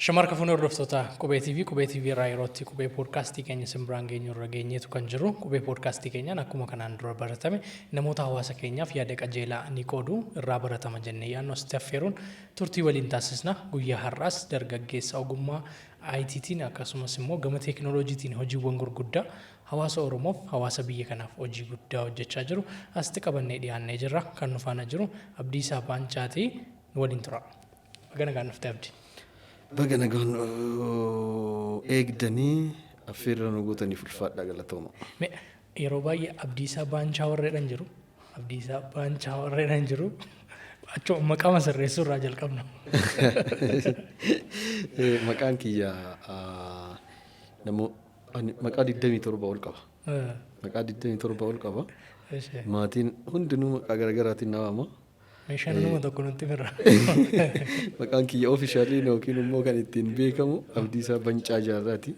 Shamarra fuunee hordoftoota Qubee TV, Qubee TV irraa yerootti Qubee Poodkaastii keenya isin biraan geenyu irra geenyeetu kan jiru. Qubee Poodkaastii keenyaan akkuma kanaan dura baratame namoota hawaasa keenyaaf yaada qajeelaa ni qoodu, irraa baratama jennee yaadnu asitti affeeruun turtii waliin taasisna. Guyyaa har'aas dargaggeessa ogummaa ITtiin akkasumas immoo gama teekinooloojiitiin hojiiwwan gurguddaa hawaasa Oromoof, hawaasa biyya kanaaf hojii guddaa hojjechaa jiru asitti qabannee dhiyaannee jirra. Kan nu faana jiru Abdiisaa Baanchaati. Nu waliin turaa. Baga nagaan dhufte, Abdi. Baga nagaan eegdanii affeerra nu gootaniif ulfaadhaa, galatooma. Mee yeroo baay'ee Abdiisaa Baanchaa warreedhan jiru. Abdiisaa Baanchaa warreedhan jiru. Achuma maqaama sirreessuu irraa jalqabna. Maqaan kiyya ani maqaa 27 ol qaba. Maqaa 27 ol qaba. Maatiin hundinuu maqaa garaagaraatiin na waama. Meeshaan nama tokko nutti firra. Maqaan kiyya officialiin yookiin immoo kan ittiin beekamu Abdiisaa Bancaa Jaarraati.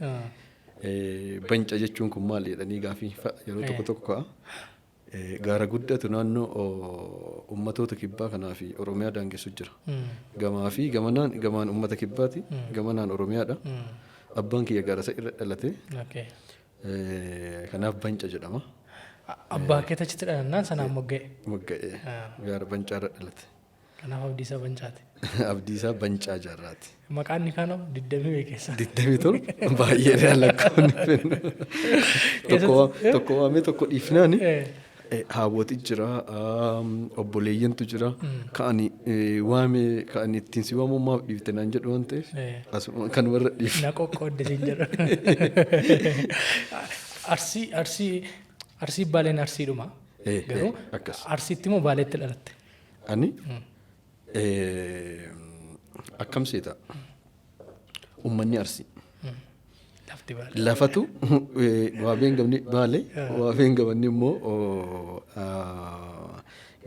Banca jechuun kun maal jedhanii gaafii yeroo tokko tokko ka'a. Gaara guddatu naannoo ummatoota kibbaa kanaa fi Oromiyaa daangessu jira. Gamaa fi gamanaan, gamaan ummata kibbaati, gamanaan Oromiyaadha. Abbaan kiyya gaara isa irra dhalate. Kanaaf Banca jedhama. Abbaa keetti achitti dhalannaan sanaan mogga'e. Mogga'e, gaara Bancaa irra dhalate. Kanaaf Abdiisaa Bancaati. Abdiisaa Bancaa Jaarraati. Maqaan inni kaanoo digdamii keessa. 27 baay'eedha lakkoofni fennu. Tokko waamee tokko dhiifnaani. Haawwoti jira, obboleeyyantu jira. Ka'ani waamee ka'ani ittiin si waamuu maaf dhiifte naan jedhu waan ta'eef asuma kan warra dhiifne. Na qoqqoodde siin jedhu. Arsii Baaleen Arsiidhuma. Garuu akkas. Arsiitti moo Baaleetti dhalatte? Ani akkam seeta, uummanni Arsii. Lafti Baalee. Lafatu waabeen gabni Baale, waabeen gabanni immoo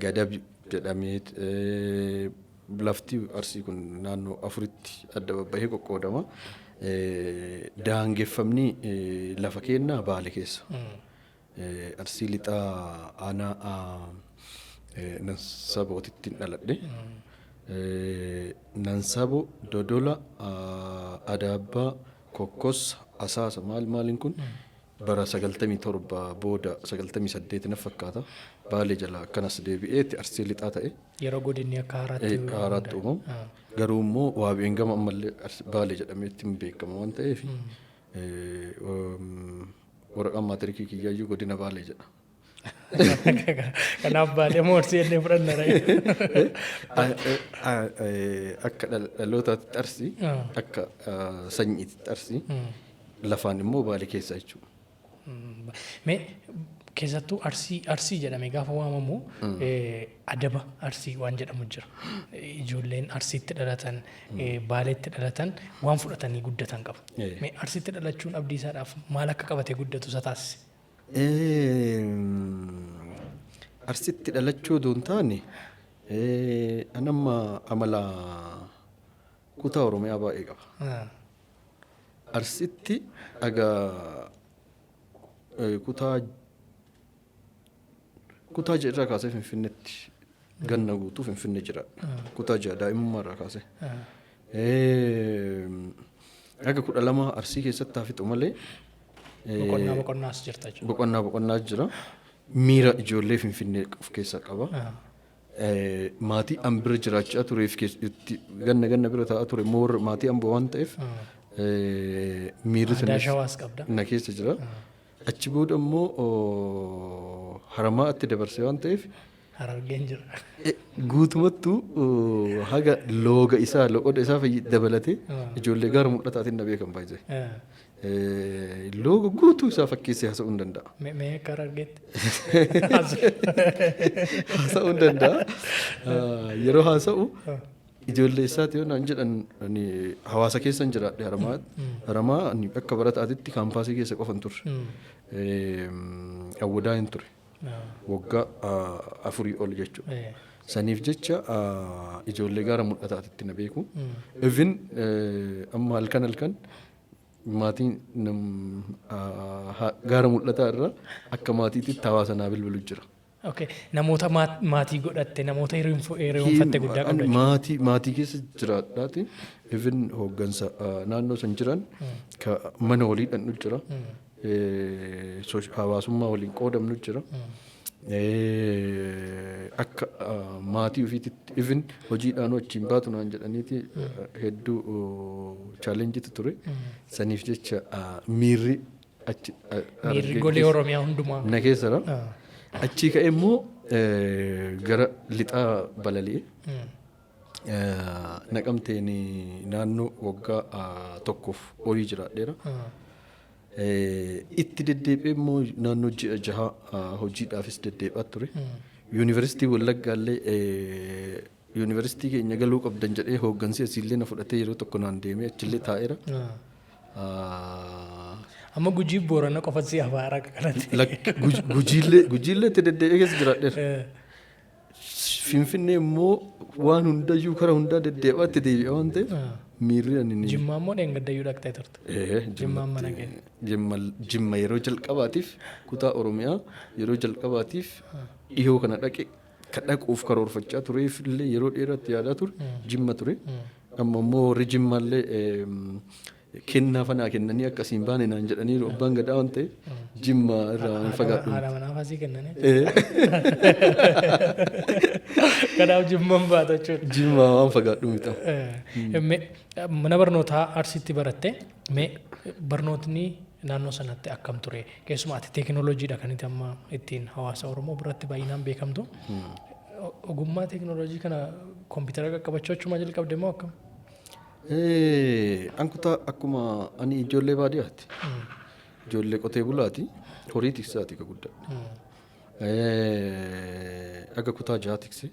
Gadab jedhamee, lafti Arsii kun naannoo afuritti adda babbahee qoqqoodama. Daangeffamni lafa kennaa Baale keessa. Arsii Lixaa aanaa Nansabootitti dhaladhe. Nansabo, Dodola, Adaabbaa, Kokkossa, Asaasa maal maaliin kun bara 97 booda, 98 na fakkaata. Baalee jala akkanas deebi'eetti Arsii Lixaa ta'e. Yeroo godinni akka haaraatti haaraatti uumamu. Garuu immoo waabeen gama ammallee Baalee jedhamee ittiin beekama waan ta'eef, waraqaan maatirikii kiyyaayyuu godina Baalee jedha. Kanaaf Baalee moo Arsii jennee fudhanna ree? Akka dhalootaatti Arsii, akka sanyiitti Arsii, lafaan immoo Baalee keessa jechuudha. Mee keessattuu Arsii Arsii jedhamee gaafa waamamu adaba Arsii waan jedhamu jira. Ijoolleen Arsiitti dhalatan, Baaleetti dhalatan waan fudhatanii guddatan qabu. Mee Arsiitti dhalachuun Abdiisaadhaaf maal akka qabatee guddatu isa taasise? Arsitti dhalachuu odoo hin taane, an amma amala kutaa Oromiyaa baay'ee qaba. Arsitti aga kutaa 6 irraa kaasee Finfinneetti ganna guutuu Finfinnee jira. Kutaa 6 daa'imummaa irraa kaasee. Aga 12 Arsii keessatti haa fixu malee. Boqonnaa boqonnaas jirta jechuudha. Boqonnaa boqonnaa jira. Miira ijoollee Finfinnee of keessaa qaba. Maatii an bira jiraachaa tureef itti ganna ganna bira taa'aa ture immoo warra maatii Amboo waan ta'eef, miirri Aadaa sunis Shawaas qabda. na keessa jira. Achi booda immoo Haramaatti dabarse waan ta'eef Harargeen jira. Guutumattuu haga looga isaa loqoda isaa dabalatee ijoollee gaara mul'ataatiin na beekan baay'ee. Looga guutuu isaa fakkeessee haasa'uu hin danda'a. Mee akka Harargeetti. Haasa'uu hin danda'a. Yeroo haasa'u ijoollee isaati yoo naan jedhan, ani hawaasa keessa hin jiraadhe Haramaa. Haramaa ani akka barataatitti kaampaasii keessa qofa hin turre. Awwadaa hin ture. Waggaa 4 ol jechuudha. Saniif jecha ijoollee gaara mul'ataatitti na beeku. Even amma halkan halkan maatiin gaara mul'ataa irraa akka maatiitti hawaasa naa bilbilu jira. Okay. Namoota maatii godhatte, namoota hiriyoonfatte guddaa qabda jechuudha. Maatii keessa jiraadhaati. Even hooggansa naannoo san jiran ka mana walii dhandhu jira. Hawaasummaa waliin qoodamnu jira. Akka maatii ofiititti even hojiidhaan wajjin baatu naan jedhaniiti hedduu challenge-itu ture. Saniif jecha miirri achi Miirri golee Oromiyaa hundumaa. Na keessadha. Achii ka'ee immoo gara lixaa balali'e. Naqamteen naannoo waggaa 1f olii jiraadheera. Itti deddeebi'ee immoo naannoo ji'a 6 hojiidhaafis deddeebi'aa ture. Yuunivarsiitii Wallaggaallee yuunivarsiitii keenya galuu qabdan jedhee hooggansi asiillee na fudhatee yeroo tokko naan deemee achillee taa'eera. Amma Gujii Boorana qofa si hafaara akka kanatti. Gujiillee itti deddeebi'ee keessa jiraadheera. Finfinnee immoo waan hundayyuu kara hundaa deddeebi'aa itti deebi'a waan ta'eef miirri ani ni. Jimmaa immoo dheengaddayyuu dhaqxee turte. Jimmaan mana kee. Jimma yeroo jalqabaatiif kutaa Oromiyaa yeroo jalqabaatiif dhihoo kana dhaqe ka dhaquuf karoorfachaa tureef illee yeroo dheeraatti yaadaa ture Jimma ture. Amma immoo warri Jimmaallee kennaa fanaa kennanii akkasiin baane naan jedhaniiru abbaan gadaa waan ta'eef Jimma irraa waan fagaadhu. Haadha manaa faasii kennanii. Kanaaf Jimman baata jechuudha. Jimma waan fagaadhu miti. Mana barnootaa Arsiitti baratte, mee barnootni naannoo sanatti akkam ture? Keessumaa ati teekinooloojiidha kan itti amma ittiin hawaasa Oromoo biratti baay'inaan beekamtu. Ogummaa teekinooloojii kana kompiitara qaqqabachuu achumaa jalqabde moo akkam? An kutaa akkuma ani ijoollee baadiyyaati. Ijoollee qotee bulaati. Horii tiksaati ka guddadhe. Aga kutaa 6 tikse.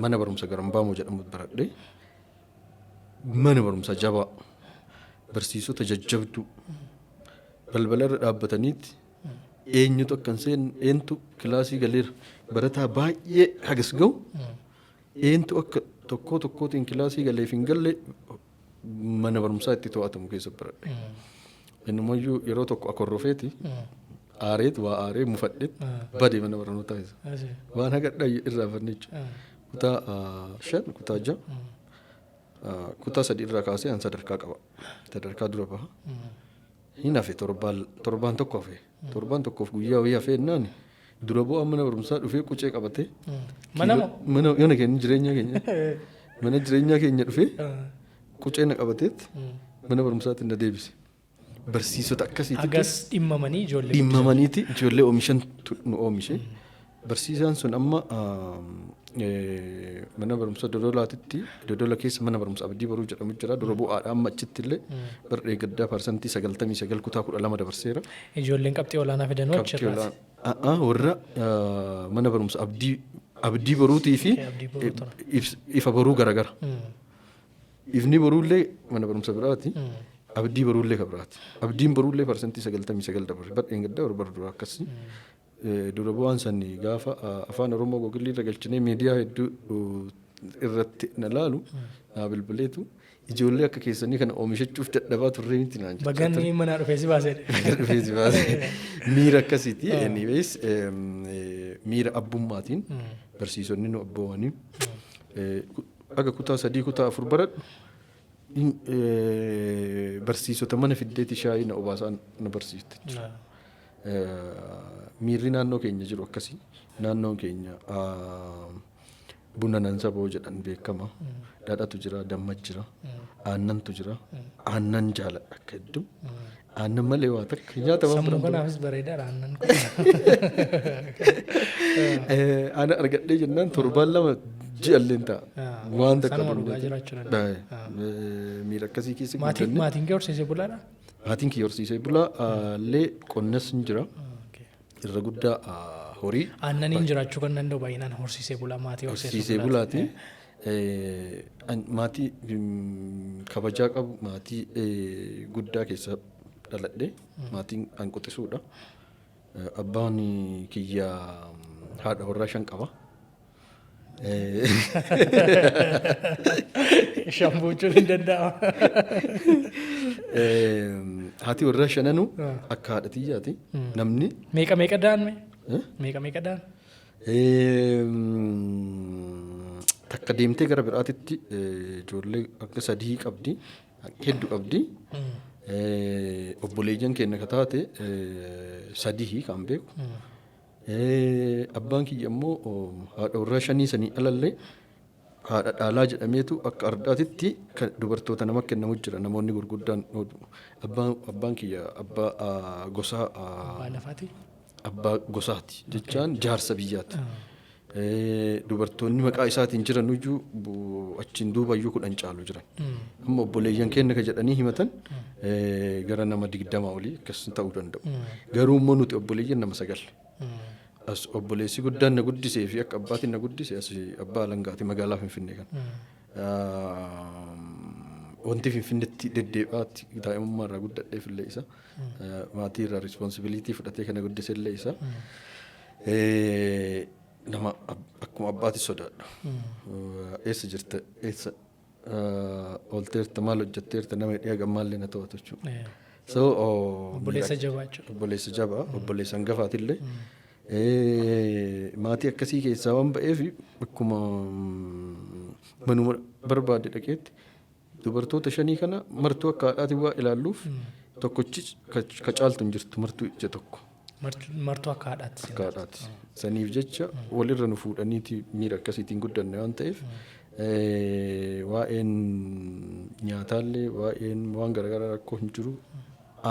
Mana barumsa Garambaamoo jedhamu baradhe. Mana barumsa jabaa. Barsiisota jajjabduu. Balbala irra dhaabbataniiti eenyutu akka hin seenne, eentu kilaasii galeera, barataa baay'ee hagas ga'u eentu akka tokkoo tokkootiin kilaasii galeef hin galle mana barumsaa itti to'atamu keessa baradhe. Innumayyuu yeroo tokko akorrofeeti aareet waa aaree mufadheet bade mana barnootaa keessa. Waan haga irraa fanne jechuudha. Kutaa 5, kutaa 6, kutaa 3 irraa kaasee an sadarkaa qaba. Sadarkaa dura baha. Hin hafe torbaan tokko hafe. Torbaan tokkoof guyyaa wayii hafee jennaan dura bu'aan mana barumsaa dhufee qucee qabatee. Mana moo? Mana keenya jireenya keenya. Mana jireenyaa keenya dhufee qucee na qabateet mana barumsaatti na deebise. Barsiisota akkasiitti. Hagas dhimmamanii ijoollee. Dhimmamaniiti ijoollee oomishan nu oomishe. Barsiisaan sun amma mana barumsa Dodolaatitti, Dodola keessa mana barumsa Abdii Boruu jedhamu jira. Dura bu'aadha amma achitti illee bara gaddaa 99% kutaa 12 dabarseera. Ijoolleen qabxii olaanaa fidanuu achirraati. Warra mana barumsa Abdii Boruutii fi Ifa Boruu garagara. Ifni Boruullee mana barumsa biraati. Abdii Boruullee ka biraati. Abdiin Boruullee 99% dabarse. Badheen gaddaa bara dura akkasii. Dura bu'aan sanii gaafa afaan Oromoo Google irra galchinee miidiyaa hedduu irratti na laalu naa bilbileetu ijoollee akka keessanii kana oomishachuuf dadhabaa turre miti naan jedhe. Baganni manaa dhufee si baasee. Baga dhufee si baasee. Miira akkasiiti. Anyways, miira abbummaatiin barsiisonni nu abboomanii aga kutaa 3, kutaa 4 baradhu barsiisota mana fiddeeti shaayii na obaasaa na barsiifte. Miirri naannoo keenya jiru akkasii. Naannoon keenya buna nan saboo jedhan beekama. Dhadhatu jira, damma jira, aannantu jira. Aannan jaaladha akka hedduu. Aannan malee waa takka nyaata waan Sammuu kanaafis bareedaadha aannan kun. Ana argadhee jennaan torbaan 2 ji'alleen ta'a. Waan takka Sanuma dhugaa jiraachuu danda'a. Miira akkasii keessa guddanne. Maatiin kee horsiisee bulaadha? Maatiin kiyya horsiisee bulaa illee qonnas hin jira. Irra guddaa horii. Aannaniin jiraachuu kan danda'u baay'inaan horsiisee bulaa maatii horsiisee bulaati. Maatii kabajaa qabu, maatii guddaa keessa dhaladhe, maatiin an quxisuudha. Abbaan kiyya haadha warraa 5 qaba. Shan buuchuun hin danda'ama. Haati warraa shananuu akka haadha tiyyaati. Namni Meeqa meeqa da'an mee? Meeqa meeqadhaan? Takka deemtee gara biraatitti ijoollee akka sadii qabdi, hedduu qabdi. Obboleeyyan keenya ka taate sadii kan beeku. Abbaan kiyya immoo haadha warraa shanii sanii alallee haadha dhaalaa jedhameetu akka ardaatitti kan dubartoota nama kennamu jira, namoonni gurguddaan. Abbaan kiyya abbaa gosaa. Abbaa lafaati? Abbaa gosaati jechaan jaarsa biyyaati. Dubartoonni maqaa isaatiin jiran iyyuu achiin duuba iyyuu 10 caalu jiran. Amma obboleeyyan keenya ka jedhanii himatan gara nama 20 olii akkas ta'uu danda'u. Garuu immoo nuti obboleeyyan nama sagal. As obboleessi guddaan na guddisee fi akka abbaatiin na guddise as abbaa alangaati magaalaa Finfinnee kan. Wanti Finfinneetti deddeebi'aatti daa'imummaa irraa guddadheef illee isa. Maatii irraa responsibility fudhatee kana guddise illee isa. Nama akkuma abbaatti sodaadhu. Eessa jirta, eessa oolteerta, maal hojjetteerta nama hidhee gammaallee na to'atu jechuudha. So Obboleessa jabaa jechuudha. Obboleessa jabaa, obboleessa hangafaatillee. Maatii akkasii keessaa waan ba'eef akkuma manuma barbaade dhaqeetti dubartoota shanii kana martuu akka haadhaatti waa ilaalluuf tokkochi ka caaltu hin jirtu, martuu ija tokko. Martuu akka haadhaatti. Akka haadhaatti. Saniif jecha walirra nu fuudhaniiti miira akkasiitiin guddanne waan ta'eef waa'een nyaataallee, waa'een waan garaagaraa rakkoo hin jiru.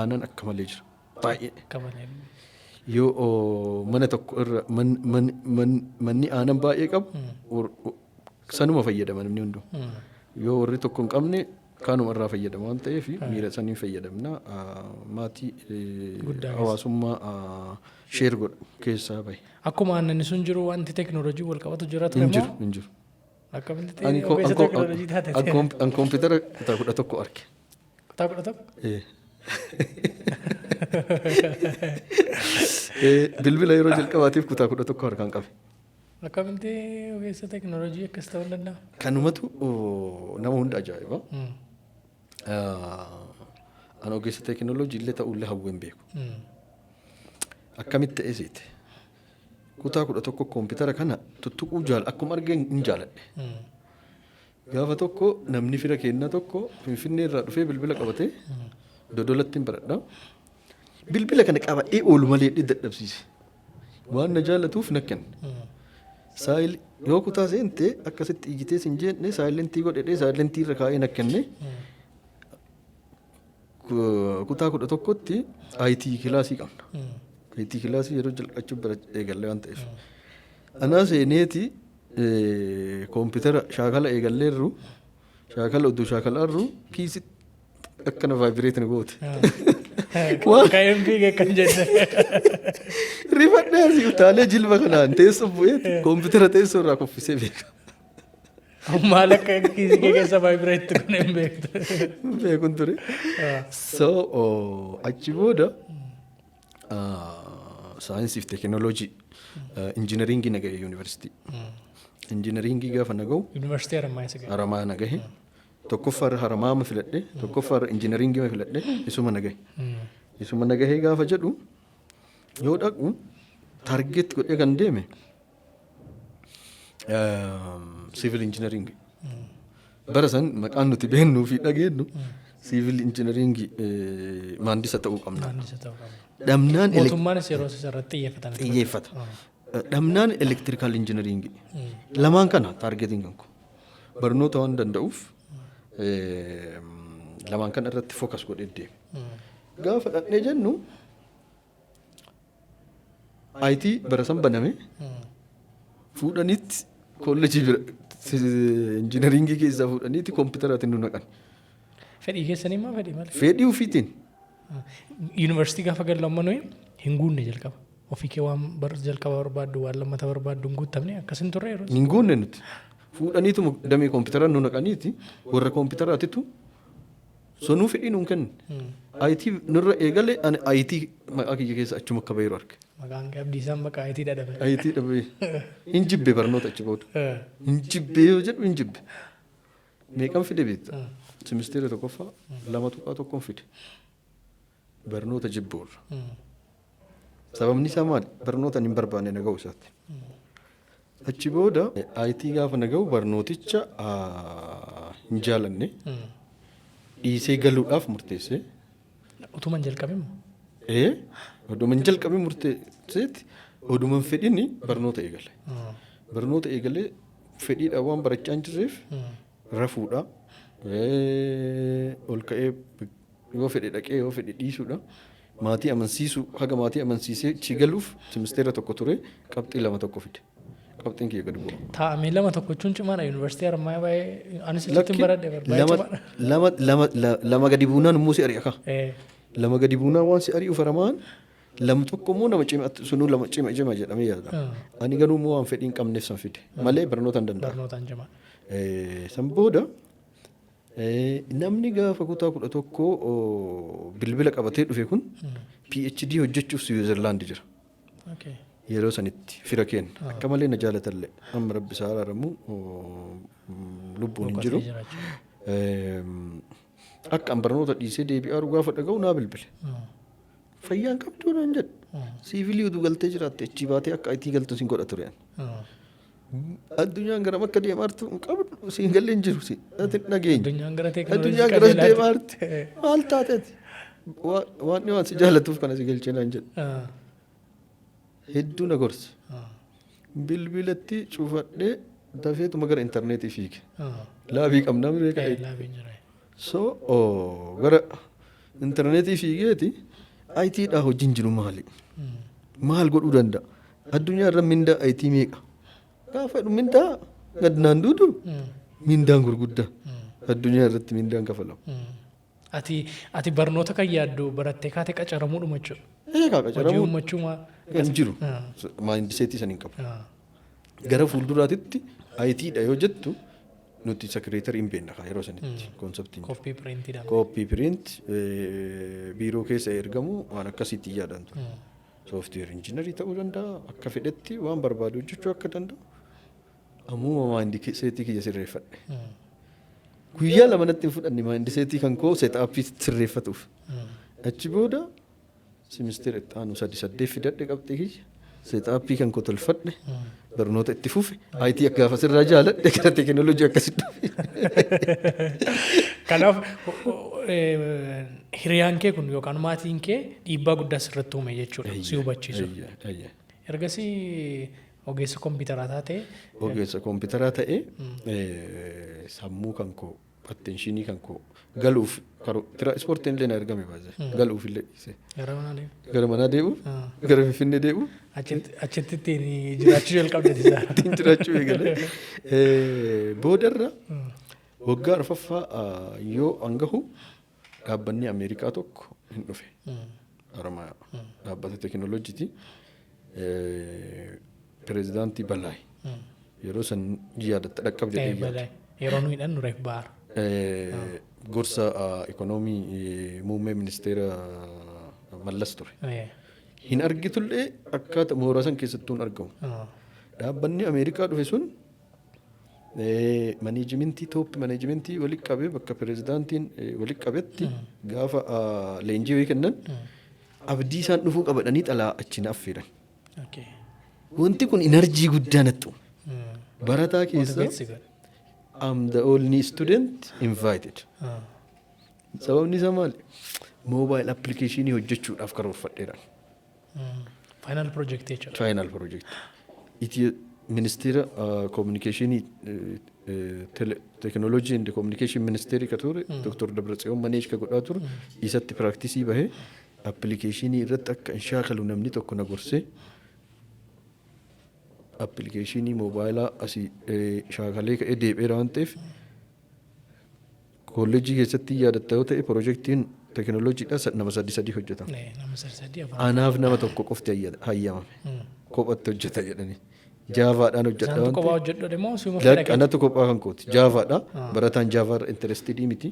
Aanan akka malee jira. Baay'ee. Akka malee. Yoo mana tokko irra manni aanan baay'ee qabu sanuma fayyadama namni hunduu. Yoo warri tokko hin qabne kaanuma irraa fayyadama waan ta'eef miira saniin fayyadamna. Maatii hawaasummaa share godhu keessaa bahe. Akkuma aannanni sun jiru wanti teekinooloojii wal qabatu jira ture Hin jiru, moo? hin jiru. Akkamitti ogeessa teekinooloojii taate? An koompitara kutaa 11 arge. Kutaa 11? Bilbila yeroo jalqabaatiif kutaa 11 harkaan qabe. Akkamitti ogeessa teekinooloojii akkas ta'uu danda'a? Kanumatu nama hunda ajaa'iba. An ogeessa teekinooloojii illee ta'ullee hawween beeku. Akkamitti ta'ee seete? Kutaa 11 koompitara kana tuttuquu jaal akkuma argeen hin jaaladhe. Gaafa tokko namni fira keenyaa tokko Finfinnee irraa dhufee bilbila qabatee, Dodolatti hin baradha. Bilbila kana qabadhee oolu malee dadhabsiise. Waan na jaallatuuf na kenne. Saayil yoo kutaa seente akkasitti iyyitee sin jenne silentii godhedhee silentii irra kaa'ee na kenne. Kutaa 11tti IT kilaasii qabna. IT kilaasii yeroo jalqachuuf bara eegalle waan ta'eef. Anaa seeneeti koompitara shaakala eegalleerru, shaakala utuu shaakalaarru kiisi akkana vibrate na goote. Ka'een fiigee kan jenne. Rifadhee asii utaalee jilba kanaan teessoo bu'eeti koompitara teessoo irraa kuffisee beeka. Maal akka kiisii kee keessa vibrate kun hin beektu. Beekun ture. So achi booda saayinsii fi teekinooloojii injiinaringii na gahe yuunivarsiitii. Injiinaringii gaafa na gahu Yuunivarsiitii Harammaa isa gahe. Haramaa na gahe. Tokkoffaa irra Haramaa ma filadhe, tokkoffaa irra injiinaringii ma filadhe, isuma na gahe. Isuma na gahee gaafa jedhu yoo dhaqu target godhee kan deeme civil engineering. Bara san maqaan nuti beennuu fi dhageenyu civil engineering, maandisa ta'uu qabna. Maandisa ta'uu qaba. Dhamnaan Mootummaanis yeroo isa irratti xiyyeeffatan. Xiyyeeffata. Dhamnaan electrical engineering. Lamaan kana targetiin kan koo. Barnoota waan danda'uuf lamaan kana irratti focus godhee deeme. Gaafa dhaqnee jennu IT bara san baname fuudhanitti kolleejii bira injiinaringii keessaa fuudhaniitti koompiteraatiin nu naqan. Fedhii keessanii moo fedhii malee? Fedhii ofiitiin. Yuunivarsiitii gaafa gallu amma nuyi hin guunne jalqaba. Ofii kee waan jalqaba barbaaddu, waan lammata barbaaddu hin guuttamne, akkas hin turre yeroo. Hin guunne nuti. Fuudhaniituma damee koompiteraa nu naqaniiti warra koompiteraatitu sonuu fedhii nuun kenne. IT nurra eegale, ani IT maqaa kiyya keessa achuma akka bahiru arge. Maqaan kee Abdiisaan maqaa IT dhadhabe. IT dhabee. Hin jibbe barnoota achi booda. Hin jibbe yoo jedhu hin jibbe. Meeqan fide beekta? Simisteera tokkoffaa 2.1n fide. Barnoota jibbuurra. Sababni isaa maali? Barnoota hin barbaanne na ga'u isaati. Achi booda IT gaafa na ga'u barnooticha hin jaalanne, dhiisee galuudhaaf murteesse. Utuma hin jalqabin moo? Ee, oduma hin jalqabin murteesseeti, oduma hin fedhini barnoota eegale. Barnoota eegalee fedhiidhaan waan barachaa hin jirreef rafuudha. Ol ka'ee yoo fedhe dhaqee yoo fedhe dhiisuudha. Maatii amansiisuu, haga maatii amansiisee achi galuuf simisteera tokko ture, qabxii 2.1 fide. Qabxiin kiyya gadi bu'a. Taa'amee 2.1 jechuun cimaadha. Yuunivarsiitii Haramayaa baay'ee anis achitti hin baradhe, baay'ee lama cimaadha. Lama lama lama gadi buunaan immoo si ari'a kaa. 2 gadi buunaan waan si ari'uuf Haramayaan 2.1 immoo nama cima, sunuu lama cima cima jedhamee yaada. Ani garuu immoo waan fedhii hin qabneef san fide malee barnoota hin danda'a. Barnootaan cimaadha. San booda namni gaafa kutaa 11 bilbila qabatee dhufe kun PhD hojjechuuf Siwiizerlaand jira. Yeroo sanitti fira keenya akka malee na jaalatallee amma rabbi isaa araaramu, lubbuun hin jiru. Boqotee jiraachuu. Akka an barnoota dhiisee deebi'aa gaafa dhaga'u naa bilbile. "Fayyaan qabduu?" naan jedhe. "Siivilii utuu galtee jiraatte achii baatee akka IT galtu sin godha ture. Addunyaan garam akka deemaa jirtu hin qabdu, siin galee hin jiru, si ati dhageenya. Addunyaan gara teekinooloojii Addunyaan garas qajeelaatti. deemaa jirti. Maal taateeti? Waan waan si jaallatuuf kana si galchee," naan jedhe. Hedduu na gorse. Bilbilatti cufadhee dafeetuma gara intarneetii fiige. Laabii qabnaa miree ka'e. Laabiin jira. So gara intarneetii fiigeeti IT dhaa hojiin jiru maali? Maal godhuu danda'a? Addunyaa irra mindaa IT meeqa? Gaafa jedhu mindaa gad naan duudu, mindaan gurguddaa addunyaa irratti mindaan kafalamu. Ati barnoota kan yaaddu barattee kaatee qacaramuudhuma jechuudha. Ee kaa, Hojii qacaramuu uummachuuma. kan jiru. Mindsetii san hin qabu. Gara fuulduraatitti IT dha yoo jettu nuti secretary hin beekna kaa, yeroo sanitti conceptiin. Copy printiidhaan. Copy print, biiroo keessa ergamu, waan akkasiitti yaadan ture. Software engineerii ta'uu danda'a, akka fedhetti waan barbaadu hojjechuu akka danda'u. Ammuma mindsetii kiyya sirreeffadhe. Guyyaa 2 natti hin fudhanne mindsetii kan koo setupii sirreeffatuuf. Achi booda simisteera itti aanu 3.8 fidadhe qabxii kiyya. Setupii kan koo tolfadhe. Barnoota itti fufe. IT akka gaafa sirraa jaaladhe gara teekinooloojii akkasitti dhufe. Kanaaf hiriyaan kee kun yookaan maatiin kee dhiibbaa guddaa sirratti uume jechuudha, si hubachiisu. Eeyyee. Ergasii ogeessa kompiitaraa taate. Ogeessa kompiitaraa ta'ee sammuu kan koo, attentionii kan koo galuuf ispoortiin illee na ergame baasee galuuf illee dhiise. Gara manaa deemu. Gara manaa deebi'uuf, gara Finfinnee deebi'uuf. Achitti ittiin jiraachuu jalqabde isaa. Ittiin jiraachuu eegale. Boodarra waggaa arfaffaa yoo hangahu dhaabbanni Ameerikaa tokko hin dhufe. Haramayaa dhaabbata teekinooloojiiti. Pireezidaantii Balaay. Yeroo san yaadatta dhaqqab jedhee yaada. Yeroo nu hidhan nu reef baara. Gorsa ikonoomii muummee ministeera Mallas ture. Hin argitullee, akkaata mooraa san keessattuu hin argamu. Dhaabbanni Ameerikaa dhufe sun managementii, top managementii walitti qabee bakka pireezidaantiin walitti qabetti gaafa leenjii wayii kennan abdii isaan dhufuu qabadhanii xalaa achi na affeeran. Wanti kun energy guddaa natti uume. Barataa keessa Motivate si godhe. I'm the only student invited. Sababni isaa maali? Mobile applicationii hojjechuudhaaf karoorfadheera. Final project jechuudha. Final project. Itiyoo ministeera communicationii, technology and communication ministeerii ka ture Dr. Dabratsiyoon manage ka godhaa ture isatti practiceii bahee applicationii irratti akka hin shaakalu namni tokko na gorsee applicationii moobaayilaa asii shaakalee ka'ee deebi'eera waan ta'eef, kolleejjii keessatti yaadatta yoo ta'e piroojeektiin teekinooloojiidha nama sadi sadi hojjetama. Nama sadi sadi, afur. Anaaf nama tokko qofti hayyamame. Kophatti hojjeta jedhanii. Javaadhaan hojjedha Isaantu waan kophaa ta'eef. hojjedhu immoo siuma fedha Lakki, anatu kophaa kan kooti. Javaadha. Barataan Javaarra interestedii miti.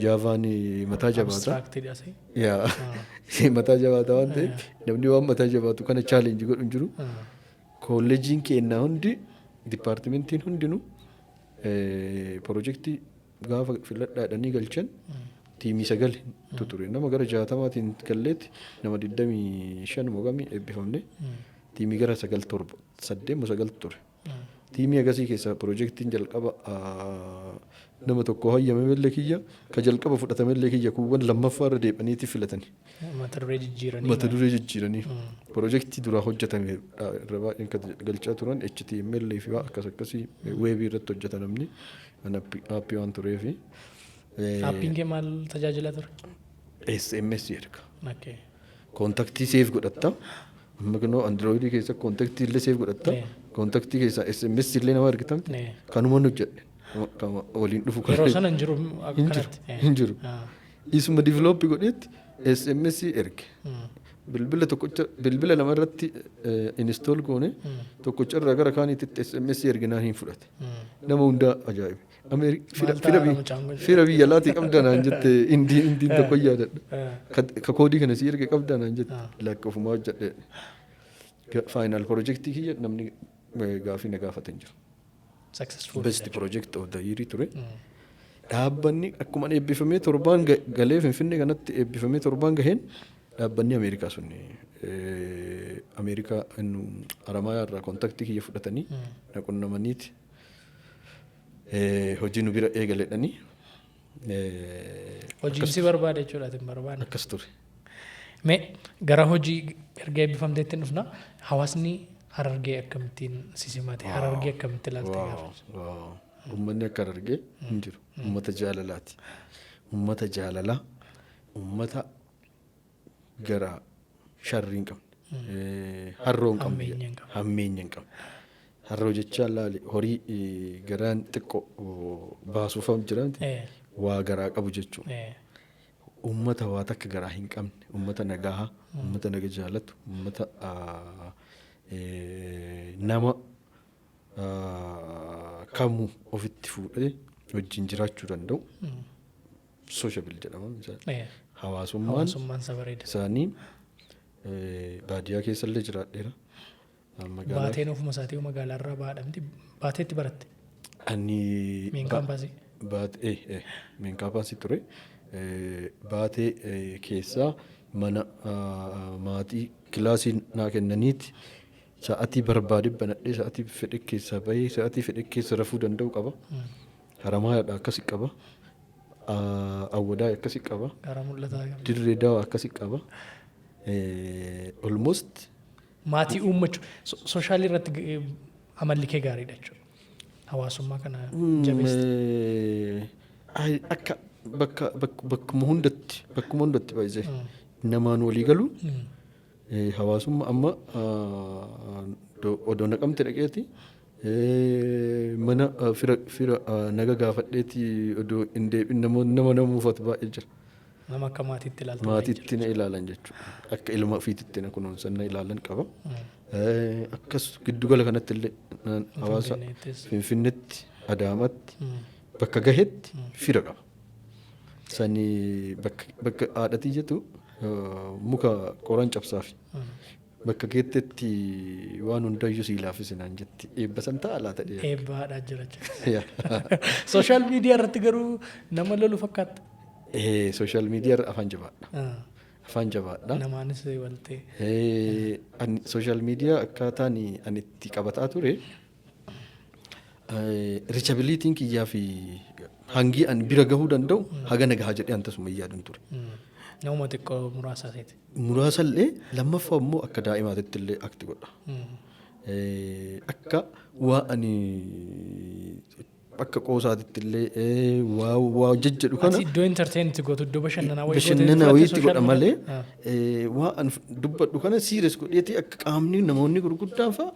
Javaan mataa jabaata. Abstractidha asii. Yaa, mataa jabaata waan ta'eef namni waan mataa jabaatu kana challenge godhu hin jiru. Kolleejiin keenyaa hundi, departmentiin hundinuu piroojeektii gaafa filadhaa jedhanii galchan. Tiimii 9 ture. Nama gara 60maatiin galleetti nama 25 mogamii eebbifamne. Tiimii gara 9, 7, 8 moo 9 ture. Tiimii agasii keessaa piroojeektiin jalqaba nama tokko hayyamamellee kiyya, ka jalqaba fudhatamellee kiyya, kuuwwan lammaffaa irra deebi'aniiti filatani. Mata duree jijjiiranii. Mata duree jijjiiranii. Piroojeektii duraa hojjetame irra baay'een kan galchaa turan HTML fi waan akkas akkasii, weebii irratti hojjeta namni kan aappii waan tureefi. Aappiin kee maal tajaajila ture? SMS erga. Contactii save godhatta. Amma kunoo Androidii keessa contactii illee save godhatta. Contactii keessaa SMS illee nama ergitamti. Kanumaan hojjedhe. Kan waliin dhufu kana. Yeroo sana hin jiru Hin jiru. akkanatti. Hin jiru. Isuma develop godheetti SMS erge. Bilbila tokkocha, bilbila lama irratti install goone, tokkocha irraa gara kaaniitti SMS erginaan hin fudhate. Nama hundaa ajaa'ibe. Maal Fira ta'a mucaan kun? Fira biyya alaatii qabdaa naan jette. Indiin tokko yaadadha. Ka koodii kana si erge qabdaa naan jette. Lakka, ofumaa hojjedhe. Final projectii kiyya namni gaafii na gaafate hin jiru. Successful. Best project of the year ture. Dhaabbanni akkuma eebbifamee torbaan galee Finfinnee kanatti eebbifamee torbaan gaheen dhaabbanni Ameerikaa sun Ameerikaa innu Haramayaa irraa contactii kiyya fudhatanii na qunnamaniiti hojii nu bira eegaledhanii. Hojiin si barbaade jechuudha, ati hin barbaanne. Akkas ture. Mee gara hojii erga eebbifamteetti dhufna. Hawaasni Harargee akkamittiin si simate? Harargee akkamitti ilaalte gaafa? Wow. Uummanni akka Harargee hin jiru. Uummata jaalalaati. Uummata jaalalaa, uummata gara sharrii hin qabne. Harroo hin qabne. Hammeenya hin qabne. Hammeenya hin qabne. Harroo jechaan laali, horii garaan xiqqoo baasuuf jira miti. Waa garaa qabu jechuudha. Uummata waa takka garaa hin qabne, uummata nagaa, uummata naga jaalatu, uummata nama kamuu ofitti fuudhee wajjin jiraachuu danda'u. Sociable jedhama. Hawaasummaan Hawaasummaan isa bareeda. isaanii baadiyyaa keessallee jiraadheera. Magaalaa Baateen ofuma isaatii magaalaa irraa baadhamti. Baateetti baratte? Ani Main campusii. Baatee main campusii ture. Baatee keessaa mana maatii kilaasii naa kennaniiti sa'atii barbaade banadhee, sa'atii fedhe keessaa bahee, sa'atii fedhe keessa rafuu danda'u qaba. Haramaadha akkasi qaba. Awwadaa akkasi qaba. Gara mul'ataa qaba. Dirree Dawaa akkasi qaba. Almost Maatii uummachuu socialii irratti amalli kee gaariidha jechuudha. Hawaasummaa kana jabeessite. Akka bakka bakkuma hundatti baay'isee namaan walii galuun hawaasummaa amma odoo Naqamte dhaqeeti mana fira naga gaafadheeti odoo hin deebiin namoonni nama nama muufatu baay'ee jira. Nama akka maatiitti ilaaltu baay'ee. Maatiitti na ilaalan jechuudha. Akka ilma ofiititti na kunuunsan, na ilaalan qaba. Akkas giddugala kanatti illee hawaasa Finfinneettis. Finfinneetti, Adaamaatti, bakka gahetti fira qaba. Sani bakka haadhatii jettu muka qoraan cabsaafi. Bakka geettetti waan hundayyuu sii laaffise naan jetti. Eebba san ta'a laata dhiyee. Eebba haadhaa jira jechuudha. Social media irratti garuu nama lolu fakkaatta. Social media irra afaan jabaadha. Afaan jabaadha. Namaanis waltee. Ani social media akkaataan ani itti qabataa ture, reachabilityn kiyyaa fi hangi ani bira gahuu danda'u haga na gahaa jedhee an tasuma hin yaadun ture. Nama xiqqoo muraasa seeti. Muraasallee, lammaffaa immoo akka daa'imaatitti illee akti godha. Akka waa ani akka qoosaatitti illee waa jejjedhu kana Ati iddoo entertain itti gootu, iddoo bashannanaa wayii gootee bashannana fudhatte wayiitti social godha malee media? Waa an dubbadhu kana serious godheeti akka qaamni namoonni gurguddaan fa'a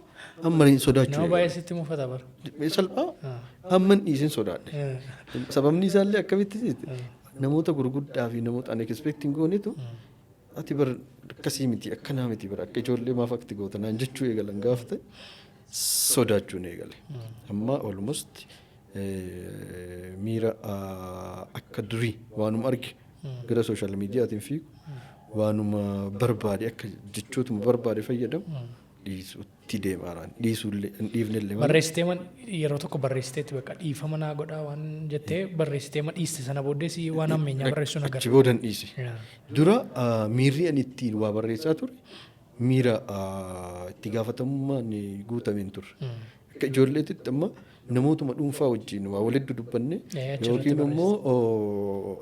amma hin sodaachuu Nama baay'ee sitti mufata bara. eegale. Salphaa hamma hin dhiisin sodaadhe. Sababni isaallee akkamitti sitti namoota gurguddaa fi namoota an expecting goonetu "Ati bar akkasii miti, akkanaa miti bar, akka ijoollee maaf akti goota?" naan jechuu eegalan. Gaafa ta'e sodaachuun eegale. Amma almost miira akka durii waanuma arge gara social mediaatiin fiigu, waanuma barbaade akka jechootuma barbaade fayyadamu dhiisutti Itti deemaaraan dhiisuullee hin dhiifnellee malee. Barreessitee yeroo tokko barreessiteetti bakka dhiifama naa godhaa waan jettee barreessitee ma dhiiste, sana booddees waan hammeenyaa barreessuun agarra. Achi booda hin dhiise. Dura miirri ani ittiin waa barreessaa ture miira itti gaafatamummaan guutameen turre. Akka ijoolleetitti amma namootuma dhuunfaa wajjin waa walitti dudubbanne achirratti yookiin immoo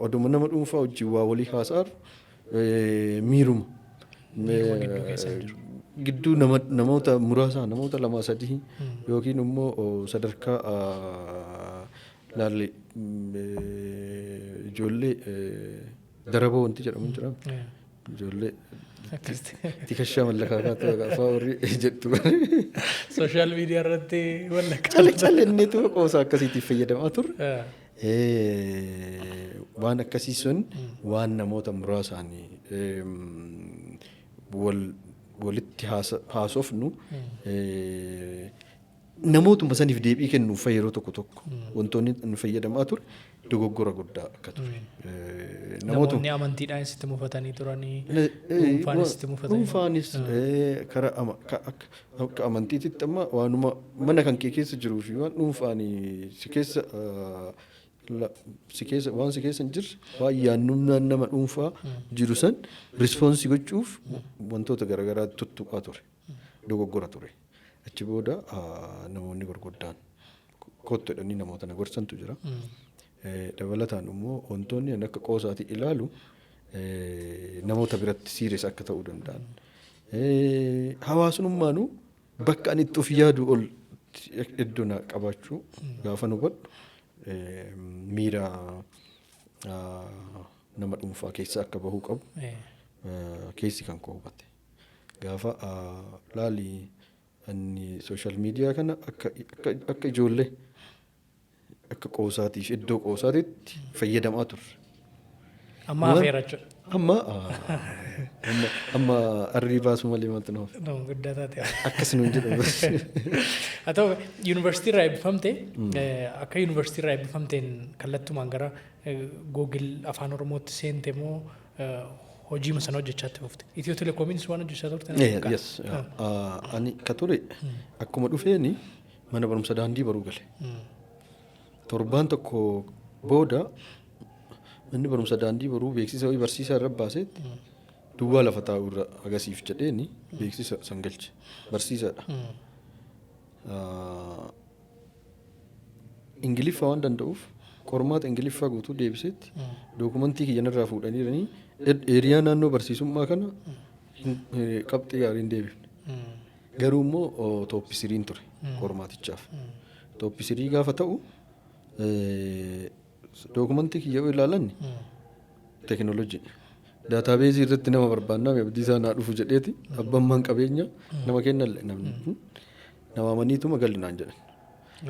oduma nama dhuunfaa wajjin waa walii haasa'aru miiruma. Miiruma gidduu keessa hin jiru. Gidduu namoota muraasaa, namoota lama sadii yookiin immoo sadarkaa laalli ijoollee daraboo wanti jedhamu hin jira. Ijoollee tikashaa mallaqaa kaatu afaa warri jettu. Social media irratti wallakka. Cale calenneetu qoosa akkasiitiif fayyadamaa turre. Waan akkasii sun waan namoota muraasaan walitti haasofnu namootuma saniif deebii kennuuf yeroo tokko tokko wantoonni nu fayyadamaa ture dogoggora guddaa akka ture. Namootuma Namoonni amantiidhaan sitti mufatanii turanii, dhuunfaanis sitti mufatanii. Dhuunfaanis karaa akka amantiititti amma waanuma mana kan kee keessa jiruu fi waan dhuunfaan si keessa si keessa waan si keessa hin jirre, waan yaannummaan nama dhuunfaa jiru san response gochuuf wantoota garaagaraa tuttuqaa ture. Dogoggora ture. Achi booda namoonni gurguddaan kottu jedhanii namoota na gorsantu jira. Dabalataan immoo wantoonni ani akka qoosaatti ilaalu namoota biratti serious akka ta'uu danda'an. Hawaasummaanuu bakka ani itti of yaadu ol iddoo na qabaachuu gaafa nu hubadhu miira nama dhuunfaa keessa akka bahuu qabu keessi kan koo hubate. Gaafa laali ani social media kana akka ijoollee akka qoosaatiif iddoo qoosaatitti fayyadamaa turre. Amma hafeera jechuudha. Amma arrii baasuu malee maaltu na hafe? No, guddaa taate. Akkas nuun jedhamu. Haa ta'u, yuunivarsiitii irraa eebbifamte, akka yuunivarsiitii irraa eebbifamteen kallattumaan gara Google Afaan Oromootti seente moo hojii sana hojjechaatti fufte? Itiyoo Telekoomiinis waan hojjechaa turte natti fakkaata. Yes. Ani ka ture akkuma dhufeeni mana barumsa daandii baruu gale. Torbaan tokko booda manni barumsa daandii baruu beeksisa wayii barsiisaa irra baasetti duwwaa lafa taa'u irra agasiif jedheeni beeksisa san galche. Barsiisaadha. Ingiliffaa waan danda'uuf qormaata Ingiliffaa guutuu deebisetti dookumantii kiyyanarraa fuudhaniiranii area naannoo barsiisummaa kana qabxii gaarii hin deebifne. Garuu immoo top threen ture qormaatichaaf. Top three gaafa ta'u dookumantii kiyya yoo ilaalan teekinooloojii. Database irratti nama barbaannaa abdii isaa naa dhufu jedheeti abbaan maan qabeenya nama kennallee namni nama amaniituma galli naan jedhan.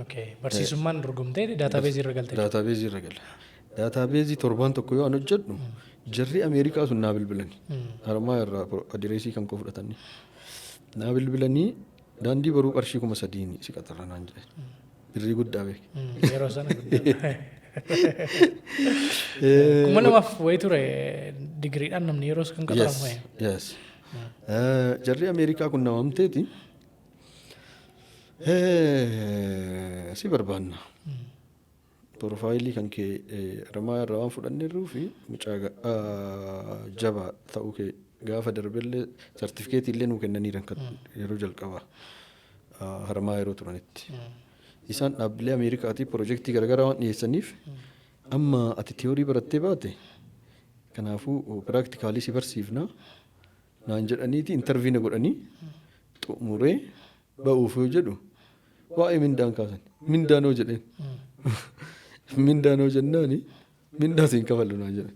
Okay. Barsiisummaan dorgomtee database irra galte. Database irra gala. Database torbaan tokko yoo an hojjedhu jarri Ameerikaa sun naa bilbilani. Harmaa irraa adireesii kan koo fudhatanii. Naa bilbilanii daandii baruu qarshii 3,000 si qaxarra naan jedhan. Birrii guddaa beek. Yeroo sana guddaa. 2000 wayii ture digiriidhaan namni yeroo kan qaxaramu. Yes. Jarri Ameerikaa kun namamteeti. Si barbaanna. Profile kan kee Harmaa irraa waan fudhanneerruu fi mucaa jabaa ta'uu kee gaafa darbellee sartifikeetii illee nuu kennaniiran kan yeroo jalqabaa Harmaa yeroo turanitti. Isaan dhaabbilee Ameerikaatii piroojeektii garaagaraa waan dhiyeessaniif amma ati theory barattee baate, kanaafuu practical si barsiifna naan jedhaniiti interview na godhanii xumuree ba'uuf yoo jedhu waa'ee mindaan kaasan. Mindaanoo jedheen. Mindaanoo jennaani mindaa siin kafallu naan jedhan.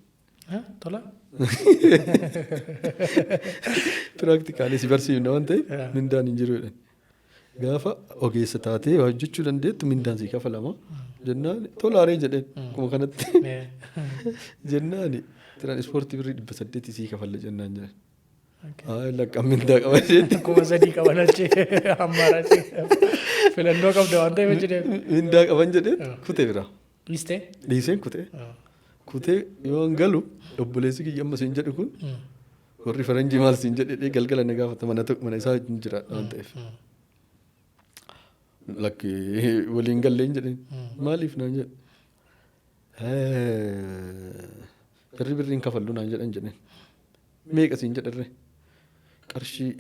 Tola. Practical si barsiifna waan ta'eef mindaan hin jiru jedhan. Gaafa ogeessa taatee hojjechuu dandeettu mindaan sii kafalama jennaan tolaaree jedheen akkuma kanatti jennaani tiraanispoortii birrii 800 sii kafalla jennaan jedhan. Lakka mindaa qaba jedhe. 3,000 qaban achi ammaarachi filannoo qabda waan ta'eef achi deemu. Mindaa qaban jedhee kutee bira. Dhiistee? Dhiiseen kutee. Kutee yoo galu obboleessi kiyya amma siin jedhu kun warri faranjii maal siin jedhee galgala na gaafata, mana isaa hin jiraadha waan ta'eef. Lakki, waliin galleen jedheen. Maaliif naan jedhe. Birri birriin kafallu naan jedhan jedheen. Meeqa siin jedharre? Qarshii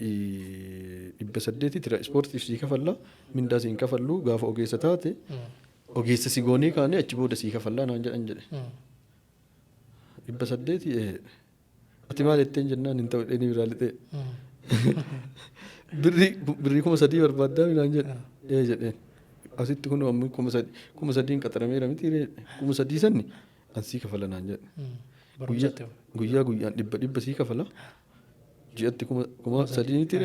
800 tira ispoortiif sii kafalla, mindaa siin kafallu, gaafa ogeessa taate ogeessa si goonee kaanee achi booda sii kafallaa naan jedhan jedhe. 800. Ati maal jetteen jennaan, hin ta'u jedhanii biraa lixee. Birrii 3000 barbaaddaa naan jedhe. Ee jedheen. Asitti kun ammoo 3000, 3000n qaxarameera miti, 3000 sanni an sii kafala naan jedhe. Barumsatti. Guyyaa guyyaan dhibba dhibba sii kafala. Ji'atti 3000 miti.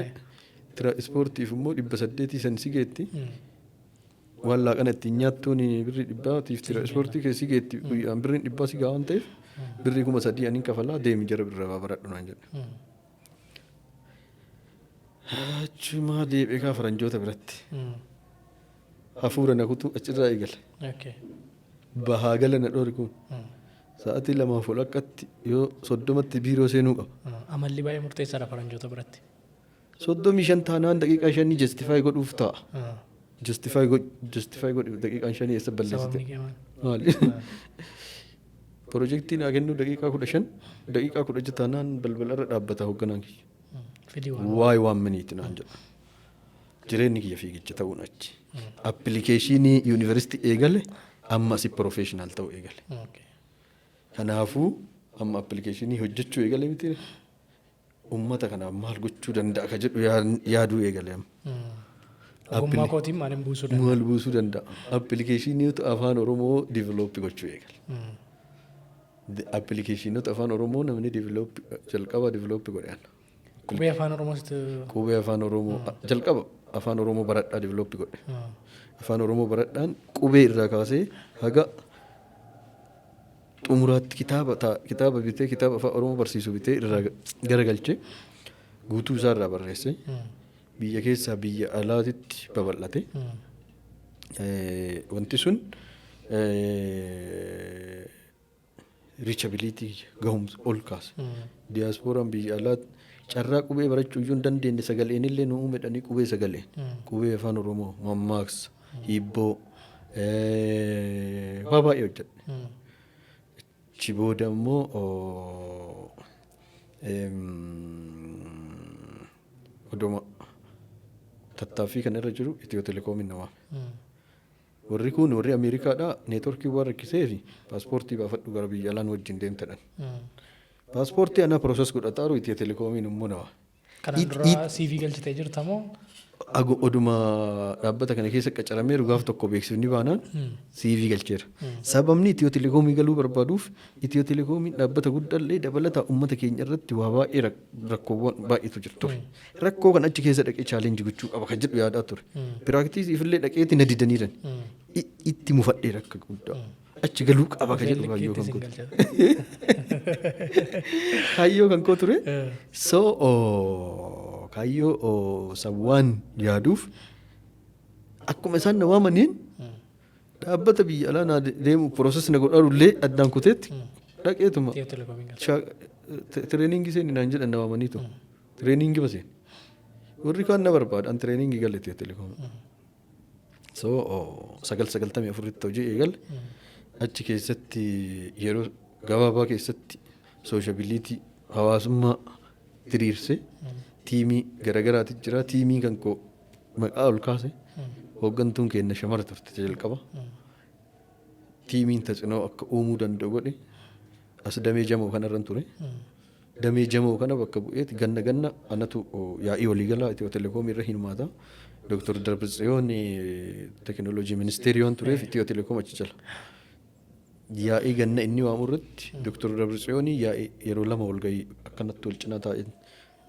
Tira ispoortiif immoo 800 san si geetti. Waan laaqana ittiin nyaattuun birrii dhibbaatiif tira ispoortii keessi geetti, guyyaan birriin dhibbaa si gaa waan ta'eef birrii 3000 aniin kafalaa, deemi, jara birraa baradhu naan jedhe. Achumaa deebi'ee kaa faranjoota biratti. Hafuura na kutuu achirraa eegale. Bahaa gala na dhoori kun. Sa'aatii lamaaf walakkatti yoo 30tti biiroo seenuu qaba. Amalli baay'ee murteessaadha faranjoota biratti. 35 taanaan daqiiqaa shanii justify godhuuf ta'a. Justify godhuuf daqiiqaan shanii eessa balleessite? Sababni kee maal? Maali? Piroojeektii naa kennuu daqiiqaa 15, daqiiqaa 16 taanaan balbalarra dhaabbata hoogganaan kiyya. Fidii waan. Waay waan miniiti naan jedha. Jireenyi kiyya fiigicha ta'uun achi. Application yuunivarsiitii eegale, amma asi professional ta'uu eegale. Kanaafuu amma application hojjechuu eegale miti. Uummata kanaaf maal gochuu danda'a ka jedhu yaaduu eegale amma. Ogummaa kootiin maaliin buusuu danda'a? Maal buusuu danda'a? Appilikeeshiniitu afaan Oromoo develop gochuu eegale. Appilikeeshinoota afaan Oromoo namni develop jalqaba develop godhe ana. Qubee afaan Oromoos. Qubee afaan Oromoo jalqaba afaan Oromoo baradhaa develop godhe. Afaan Oromoo baradhaan qubee irraa kaasee haga xumuraatti kitaaba bitee, kitaaba afaan Oromoo barsiisu bitee irraa garagalchee guutuu isaa irraa barreesse. Biyya keessaa biyya alaatitti babal'ate. Wanti sun reachability, gahumsa ol kaase. Diyaaspooraan biyya alaa carraa qubee barachuu iyyuu hin dandeenye sagaleen illee nu uumedhanii qubee sagaleen. Qubee afaan Oromoo, mammaaksa, hibboo, waa baay'ee hojjedhe. Achi booda immoo oduma tattaaffii kana irra jiru Itiyoo Telekoomiin na waame. Warri kun warri Ameerikaadhaa neetworkii waan rakkisee fi paaspoortii baafadhu, gara biyya alaan wajjin deemtedhan. Paaspoortii ana process godhataaru Itiyoo Telekoomiin immoo na waame. Kanaan dura CV galchitee jirta moo? Oduma dhaabbata kana keessa qacarameeru gaaf tokko beeksifni baanaan CV galcheera. Sababni Itiyoo Telekoomii galuu barbaaduuf, Itiyoo Telekoomiin dhaabbata guddaallee dabalataa uummata keenya irratti waa baay'ee rakkoowwan baay'eetu jiru ture. Rakkoo kan achi keessa dhaqee challenge gochuu qaba kan jedhu yaadaa ture. Practiceiif illee dhaqeeti na didaniiran. Itti mufadhee rakka guddaa. Achi galuu qaba kan jedhu kaayyoo kan koo. Kaayyoo kan koo ture. So kaayyoo sawwaan yaaduuf akkuma isaan na waamaniin dhaabbata biyya alaa naa deemu process na godhaarullee addaan kuteetti dhaqeetuma Itiyoo Telekoomiin galche. Training seeni naan jedhan, na waamaniitu. Training baseen. Warri kaan na barbaada, an training gale Itiyoo Telekoom. So 994tti hojii eegale. Achi keessatti yeroo gabaabaa keessatti sociability, hawaasummaa diriirse, team garagaraati jira. Team kan koo maqaa ol kaase, hooggantuun keenya shamara turte jalqaba. Teamiin tacinoo akka uumuu danda'u godhe. As damee jamoo kanarran ture. Damee jamoo kana bakka bu'eeti ganna ganna anatu yaa'ii waliigalaa Itiyoo Telekoomii irra hirmaata. Dooktar Darbitsiyoon teekinooloojii ministeerii waan tureef Itiyoo Telekoom achi jala. Yaa'ii ganna inni waamu irratti Dooktar Darbitsiyoon yaa'ii yeroo lama walgahii akkanatti wal cinaa taa'e,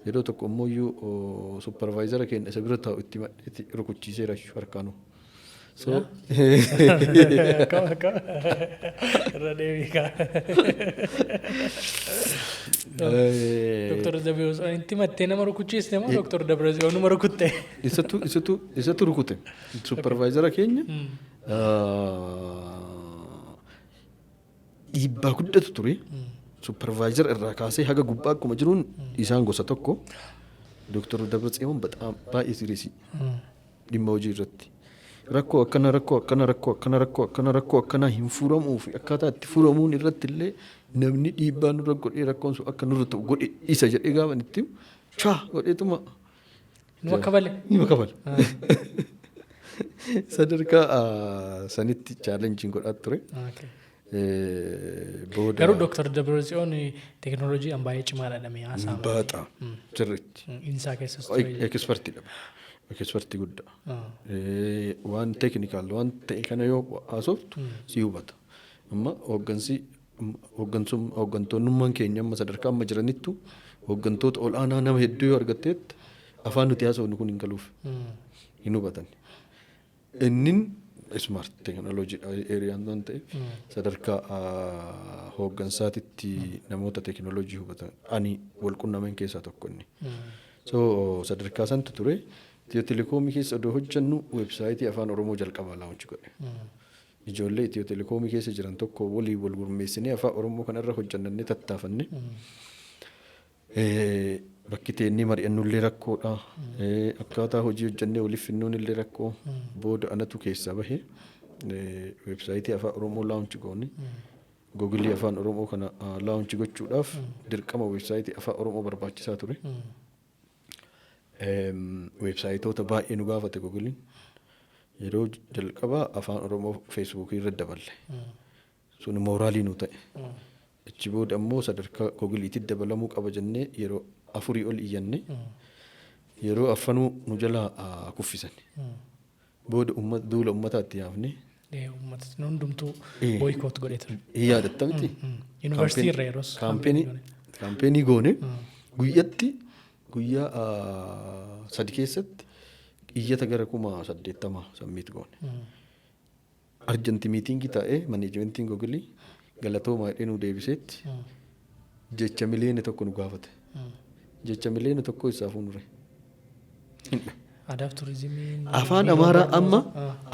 yeroo tokko immoo iyyuu supervisor keenya isa bira taa'u itti madheetti rukuchiiseera harkaanuu. So Akkam akkam, irra deebii kaa. Dooktar Dabratsiyoon itti mattee nama rukuchiiste moo Dooktar Dabratsiyoon nama rukutte? Isatu rukute. Supervisor keenya dhiibbaa guddatu ture. Supervisor irraa kaasee haga gubbaa akkuma jiruun isaan gosa tokko. Dooktar Dabratsiyoon በጣም baay'ee serious dhimma hojii irratti. Rakkoo akkana, rakkoo akkana, rakkoo akkana, rakkoo akkana, rakkoo akkana hin furamuu fi akkaataa itti furamuun irratti illee namni dhiibbaa nurra godhee rakkoon sun akka nurra ta'u godhe isa jedhee gaafa itti himu, chaa godheetuma. Nu akka bale. Ni kabala. Sadarkaa sanitti challengeiin godhaa ture. Booda Garuu Dr. Dabratsiyoon teekinooloojiidhaan baay'ee cimaadha jedhamee haasa'ama. Baaxaa sirriitti. Insaa keessas ture. Expertiidha. Expertii guddaa. Waan technical waan ta'e kana yoo haasoftu si hubata. Amma hooggansi hooggantoonnummaan keenya amma sadarkaa amma jiranittu hooggantoota ol aanaa nama hedduu yoo argatteetti afaan nuti haasofnu kun hin galuuf, hin hubatan. Innin smart teekinooloojiidha areaan waan ta'eef sadarkaa hooggansaatitti namoota teekinooloojii hubatan ani wal qunnameen keessaa tokko inni. So sadarkaa santu ture. Itiyoo Telekoomii keessa odoo hojjennu weebsaayitii Afaan Oromoo jalqabaa launch godhe. Ijoollee Itiyoo Telekoomii keessa jiran tokko walii wal gurmeessinee Afaan Oromoo kanarra hojjannannee tattaafanne. Bakki teennee mari'annullee rakkoodha. Akkaataa hojii hojjannee waliif finnuun illee rakkoo. Booda anatu keessaa bahe weebsaayitii Afaan Oromoo launch goone. Googilii Afaan Oromoo kana launch gochuudhaaf dirqama weebsaayitii Afaan Oromoo barbaachisaa ture. Weebsaayitoota baay'ee nu gaafate Googiliin. Yeroo jalqabaa Afaan Oromoo Feesbuukii irra daballe. Sun moralii nu ta'e. Achi booda ammoo sadarkaa Googiliitti dabalamuu qaba jennee yeroo afurii ol iyyanne. Yeroo afranuu nu jalaa kuffisan. Booda duula uummataatti yaafne. Uummata hundumtuu boycott godhee ture. Hin yaadatta miti? Yuunivarsiitii irra yeroos. Campaignii goone, guyyatti guyyaa 3 keessatti iyyata gara 80,000 submit goone. Urgent meetingii taa'ee managementiin Googilii galatoomaa jedhee nu deebiseetti jecha 1 miliyoona nu gaafate. Jecha 1 miliyoona isaa fuunure. Aadaaf turizimiin. Afaan Amaaraa amma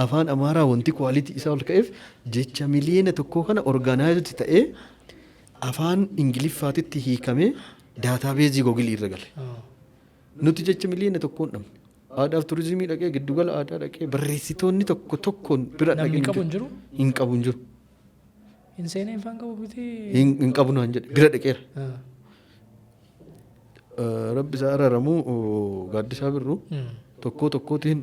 Afaan Amaaraa wanti quality isaa ol ka'eef jecha 1 miliyoona kana organized ta'ee afaan Ingiliffaatitti hiikamee databaseii Googilii irra gale. Nuti jecha 1 miliyoona hin dhabne. Aadaaf turizimii dhaqee, giddugala aadaa dhaqee, barreessitoonni tokko tokkoon bira Namni dhaqee qabu hin jiru? Hin qabu, hin jiru. Hin seenee afaan qabu miti. Hin qabu naan jedhe, bira dhaqeera. Rabbi isaa araaramuu, Gaaddisaa Birruu tokkoo tokkootiin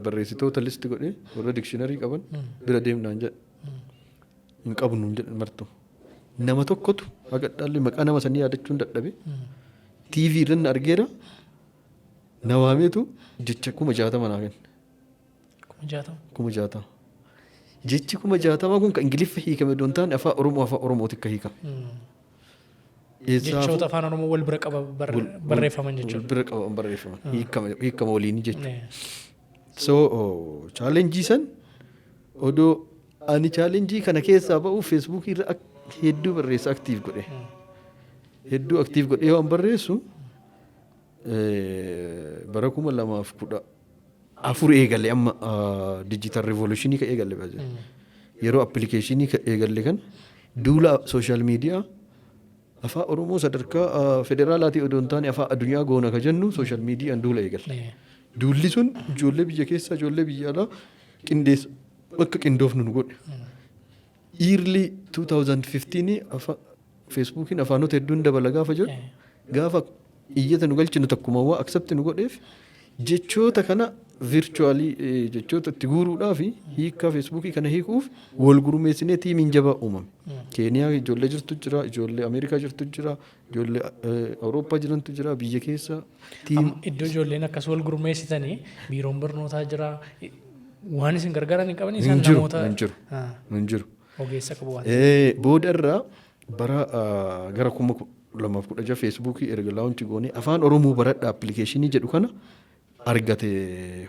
barreessitoota list godhee warra dictionary qaban bira deemnaan jedhe. Hin qabu nuun jedhe martu. Nama tokkotu haga dhaalli maqaa nama sanii yaadachuun dadhabe. TV irra argeera. Na waameetu jecha 60,000 naa kenne. 60,000. 60,000. Jechi 60,000 kun kan Ingiliffa hiikame osoo hin taane Afaan Oromoo Afaan Oromooti akka hiikame. Jechoota Afaan Oromoo wal bira qaba barreeffaman jechuudha. Wal bira qaban barreeffaman. Hiikama waliinii jechuudha. So challengeii san odoo ani challengeii kana keessaa ba'uuf Feesbuukii irra hedduu barreessa, active godhe. Hedduu active godhee waan barreessu bara 2014 eegale, amma digital revolutionii ka eegalle baay'ee. Yeroo applicationii ka eegalle kan duula social media Afaan Oromoo sadarkaa federaalaatii odoo hin taane afaan addunyaa goona ka jennu social mediaan duula eegalle. Duulli sun ijoollee biyya keessaa, ijoollee biyya alaa qindeessa akka qindoofnu nu godhe. Early 2015 Feesbuukiin afaanota hedduun dabala gaafa jedhu, gaafa iyyata nu galchinu takkuma waa accept nu godheef, jechoota kana virtually jechoota itti guuruudhaa fi hiikkaa Feesbuukii kana hiikuuf wal gurmeessinee teamiin jabaa uumame. Keeniyaa ijoollee jirtu jira, ijoollee Ameerikaa jirtu jira, ijoollee Awurooppaa jirantu jira, biyya keessa. Iddoo ijoolleen akkas wal gurmeessitanii biiroon barnootaa jira. Waan isin gargaaran hin qaban isaan namoota. Hin jiru. Hin jiru. Ogeessa qabu waan. Booda irraa bara gara 2016 Feesbuukii erga launch goonee Afaan Oromoo baradha applicationii jedhu kana argate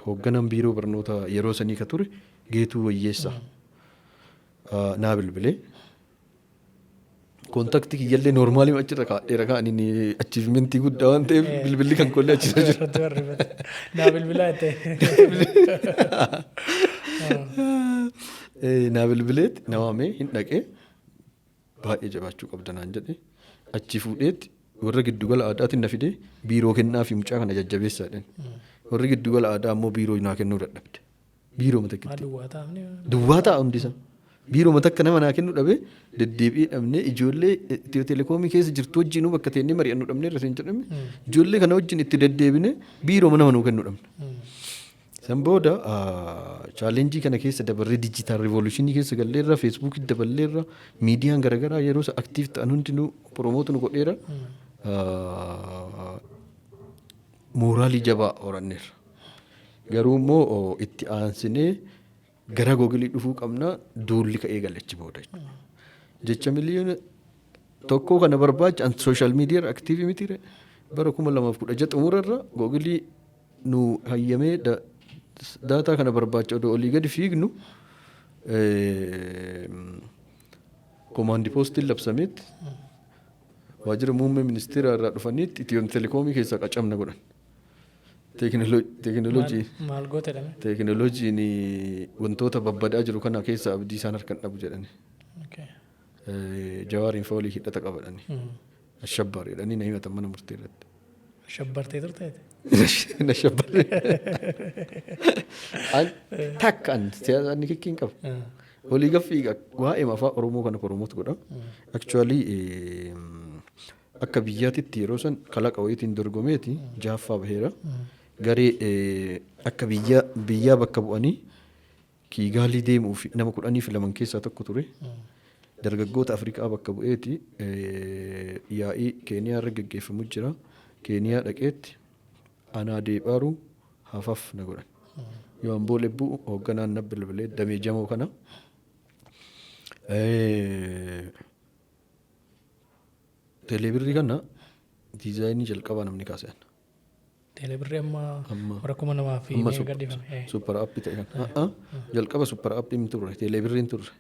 hoogganaan biiroo barnoota yeroo sanii ka ture Geetuu Wayyeessaa. Naa bilbilee. Contactii kiyyallee normalii achirra kaa'adheera kaa'an inni achievementii guddaa waan ta'eef bilbilli kan kollee achirra jira. Naa bilbilaa jettee. Naa bilbileet na waamee hin dhaqee, baay'ee jabaachuu qabda naan jedhe. Achi fuudheetti warra giddugala aadaatiin na fidee, biiroo kennaa fi mucaa kana jajjabeessaa jedhan. Warri giddugala aadaa ammoo biiroo naa kennuu dadhabde. Biiroo takkitti. Duwwaa taa'amni. Duwwaa ta'a hundi isaa. Biiroo takka nama naa kennu dhabee deddeebi'ee dhabnee ijoollee Itiyoo Telekoomii keessa jirtu wajjinuu bakka teennee mari'annu dhabnee irra siin jedhame, ijoollee kana wajjin itti deddeebinee biiroo nama nuu kennu dhabne. San booda challenge kana keessa dabarree digital revolution keessa galleerra, Feesbuukii daballeerra, miidiyaan garaagaraa yeroo isa active ta'an hundinuu promote nu godheera. Morale jabaa horanneerra. Garuu immoo itti aansinee gara Googilii dhufuu qabna, duulli ka'ee galachi booda jechuudha. Jecha 1 miliyoona kana barbaacha an social media active miti, bara 2016 xumurarra Googilii nu hayyamee data kana barbaacha odoo olii gadi fiignu command postiin labsameetti waajjira muummee ministeera irraa dhufaniitti Itiyoo Telekoomii keessaa qacamna godhan. Teekinooloojii. Maal goote dhame? Teekinooloojiin wantoota babbadaa jiru kana keessa abdii isaan harkan dhabu jedhani. Jawaariin fa walii hidhata qabadhani. Ashabbaar jedhanii na himatan mana murtii irratti. Shabbartee turteeti? Na shabbarre. Takka an siyaasaan ni kikkiin qaba. Walii gaffii waa'ee afaan Oromoo kana promote godha. Actually, akka biyyaatitti yeroo san kalaqa wayiitiin dorgomeeti jahaffaa baheera. Garee akka biyyaa bakka bu'anii Kiigaalii deemuuf nama 12 keessaa tokko ture. Dargaggoota Afrikaa bakka bu'eeti yaa'ii Keeniyaa irra geggeeffamu jira. Keeniyaa dhaqeetti anaa deephaaru hafaf na godhan. Yoo an boolee bu'u hoogganaan na bilbilee damee jamoo kana. Teeleebirrii kana design jalqabaa namni kaase ana. Teelebirrii amma bara kuma lamaa fi Amma meeqa gadhiifame? Super app ta'e kana. Jalqaba super app hin turre, teeleebirriin turre.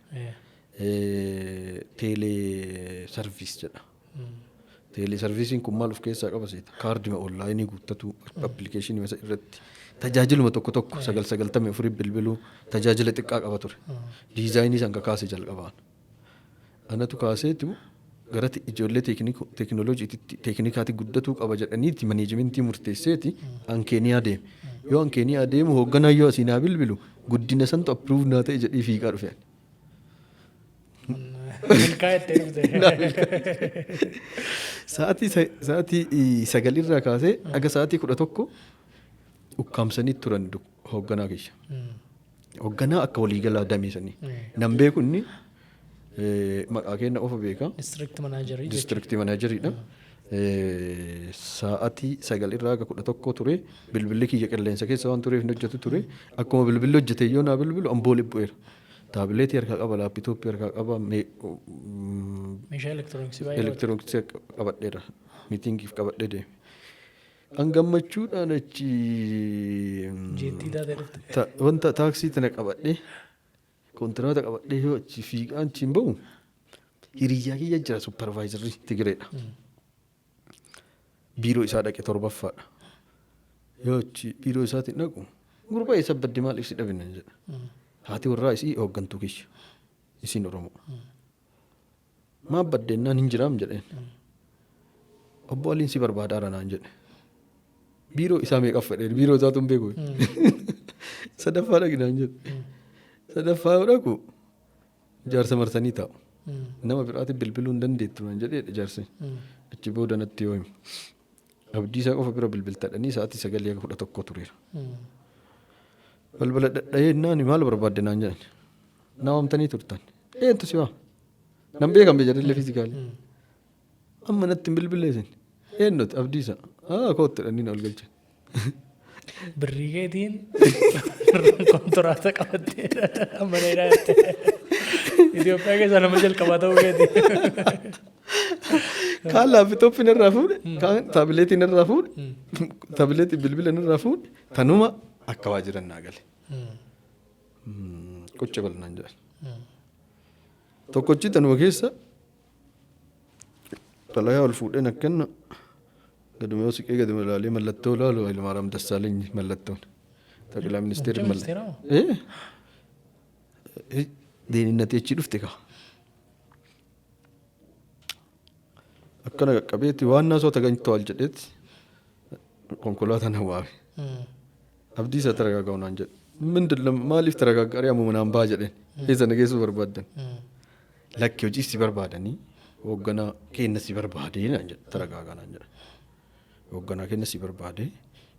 Tele service jedha. Tele serviceiin kun maal of keessaa qaba seeta? Kaardima online guuttatu, application isa irratti tajaajiluma tokko tokko 994 bilbiluu, tajaajila xiqqaa qaba ture. Design san kakaase jalqabaan. Anatu kaaseetu gara ijoollee teekinooloojiitti teeknikaatti guddatuu qaba jedhaniiti management murteesseeti an Keeniyaa deeme. Yoo an Keeniyaa deemu hoogganaa yoo asii naa bilbilu guddina santu approve naa ta'e jedhii fiigaa dhufe. Milkaa'ettee dhufte. Sa'aatii 9 irraa kaasee aga sa'aatii 11 ukkaamsanii turan hoogganaa kiyya. Hoogganaa akka waliigalaa dameesanii. Nan beeku, inni maqaa keenya qofa beeka. District manager jechuudha. District manageriidha. Sa'aatii 9 irraa aga 11 ture, bilbilli kiyya qilleensa keessa waan tureef hin hojjetu ture. Akkuma bilbilli hojjete yoo naa bilbilu amboo bu'eera. Taabileetii harkaa qaba, laptop harkaa qaba, Meeshaa elektirooniksii baay'ee qabata. Elektirooniksii qabadheera. Meetingiif qabadhee deeme. An gammachuudhaan achi Jeettii taatee dhufte. Wanta taaksii tana qabadhee, kontiraata qabadhee yoo achi fiigaa achiin bahu hiriyyaa kiyya jira, supervisorri Tigireedha. Biiroo isaa dhaqe, torbaffaadha. Yoo achi biiroo isaatiin dhaqu, "Gurbaa, eessa badde? Maaliif si dhabine?" jedha. Haati warraa isii hooggantuu kiyya. Isiin Oromoo. "Maaf baddeennaan hin jiraam?" jedheen. "Obbo Aliin si barbaadaara" naan jedhe. Biiroo isaa meeqaf fedheen, biiroo isaatu hin beeku. "Sadaffaa dhaqi" naan jedhe. Sadaffaa yoo dhaqu jaarsa marsanii taa'u. "Nama biraatiif bilbiluu hin dandeettu" naan jedhee jaarsi. Achi booda natti yoo himu. Abdii isaa qofa bira bilbiltadhanii sa'aatii 9 haga 11 tureera. Balbala dhadha'ee naan, "Maal barbaadde?" naan jedhan. "Na waamtanii turtan." "Eentu si waama?" Nan beekan jedhallee physically. "Amma natti hin bilbilleesin. Eenyuti?" "Abdiisa." "Haa, kootti" dhanii na ol galchan. Birrii keetiin kontiraata qabattee mana hidhaa jettee. Itoophiyaa keessaa nama jalqabaa ta'uu keeti. Kaan laptopiin irraa fuudhe, kaan taabileetiin irraa fuudhe, taabileetiin bilbila irraa fuudhe, tanuma akka waa jiran naa gale. "Qocha bal" naan jedhan. Tokkochi tanuma keessa xalayaa ol fuudheen akkanna gaduma yoo siqee gaduma ilaalee mallattoo ilaalu, Hayilamaariyaam Dassaaleny mallattoon. Xaqilaa ministeerri Muummicha ministeeraa moo? Deeninnatee achi dhufte kaa. Akkana qaqqabeetti waan naasoo ተገኝተዋል jedheetti konkolaataa na waame. "Abdiisaa ተረጋጋው" naan jedhe. Mindin maaliif taragaaggarii amma manaan ba'a jedheen. Eessa na geessuu barbaaddan? Lakki, hojii si barbaadanii, hoogganaa keenya si barbaadee naan jedhe, taragaagaa naan jedhe. Hoogganaa keenya si barbaadee,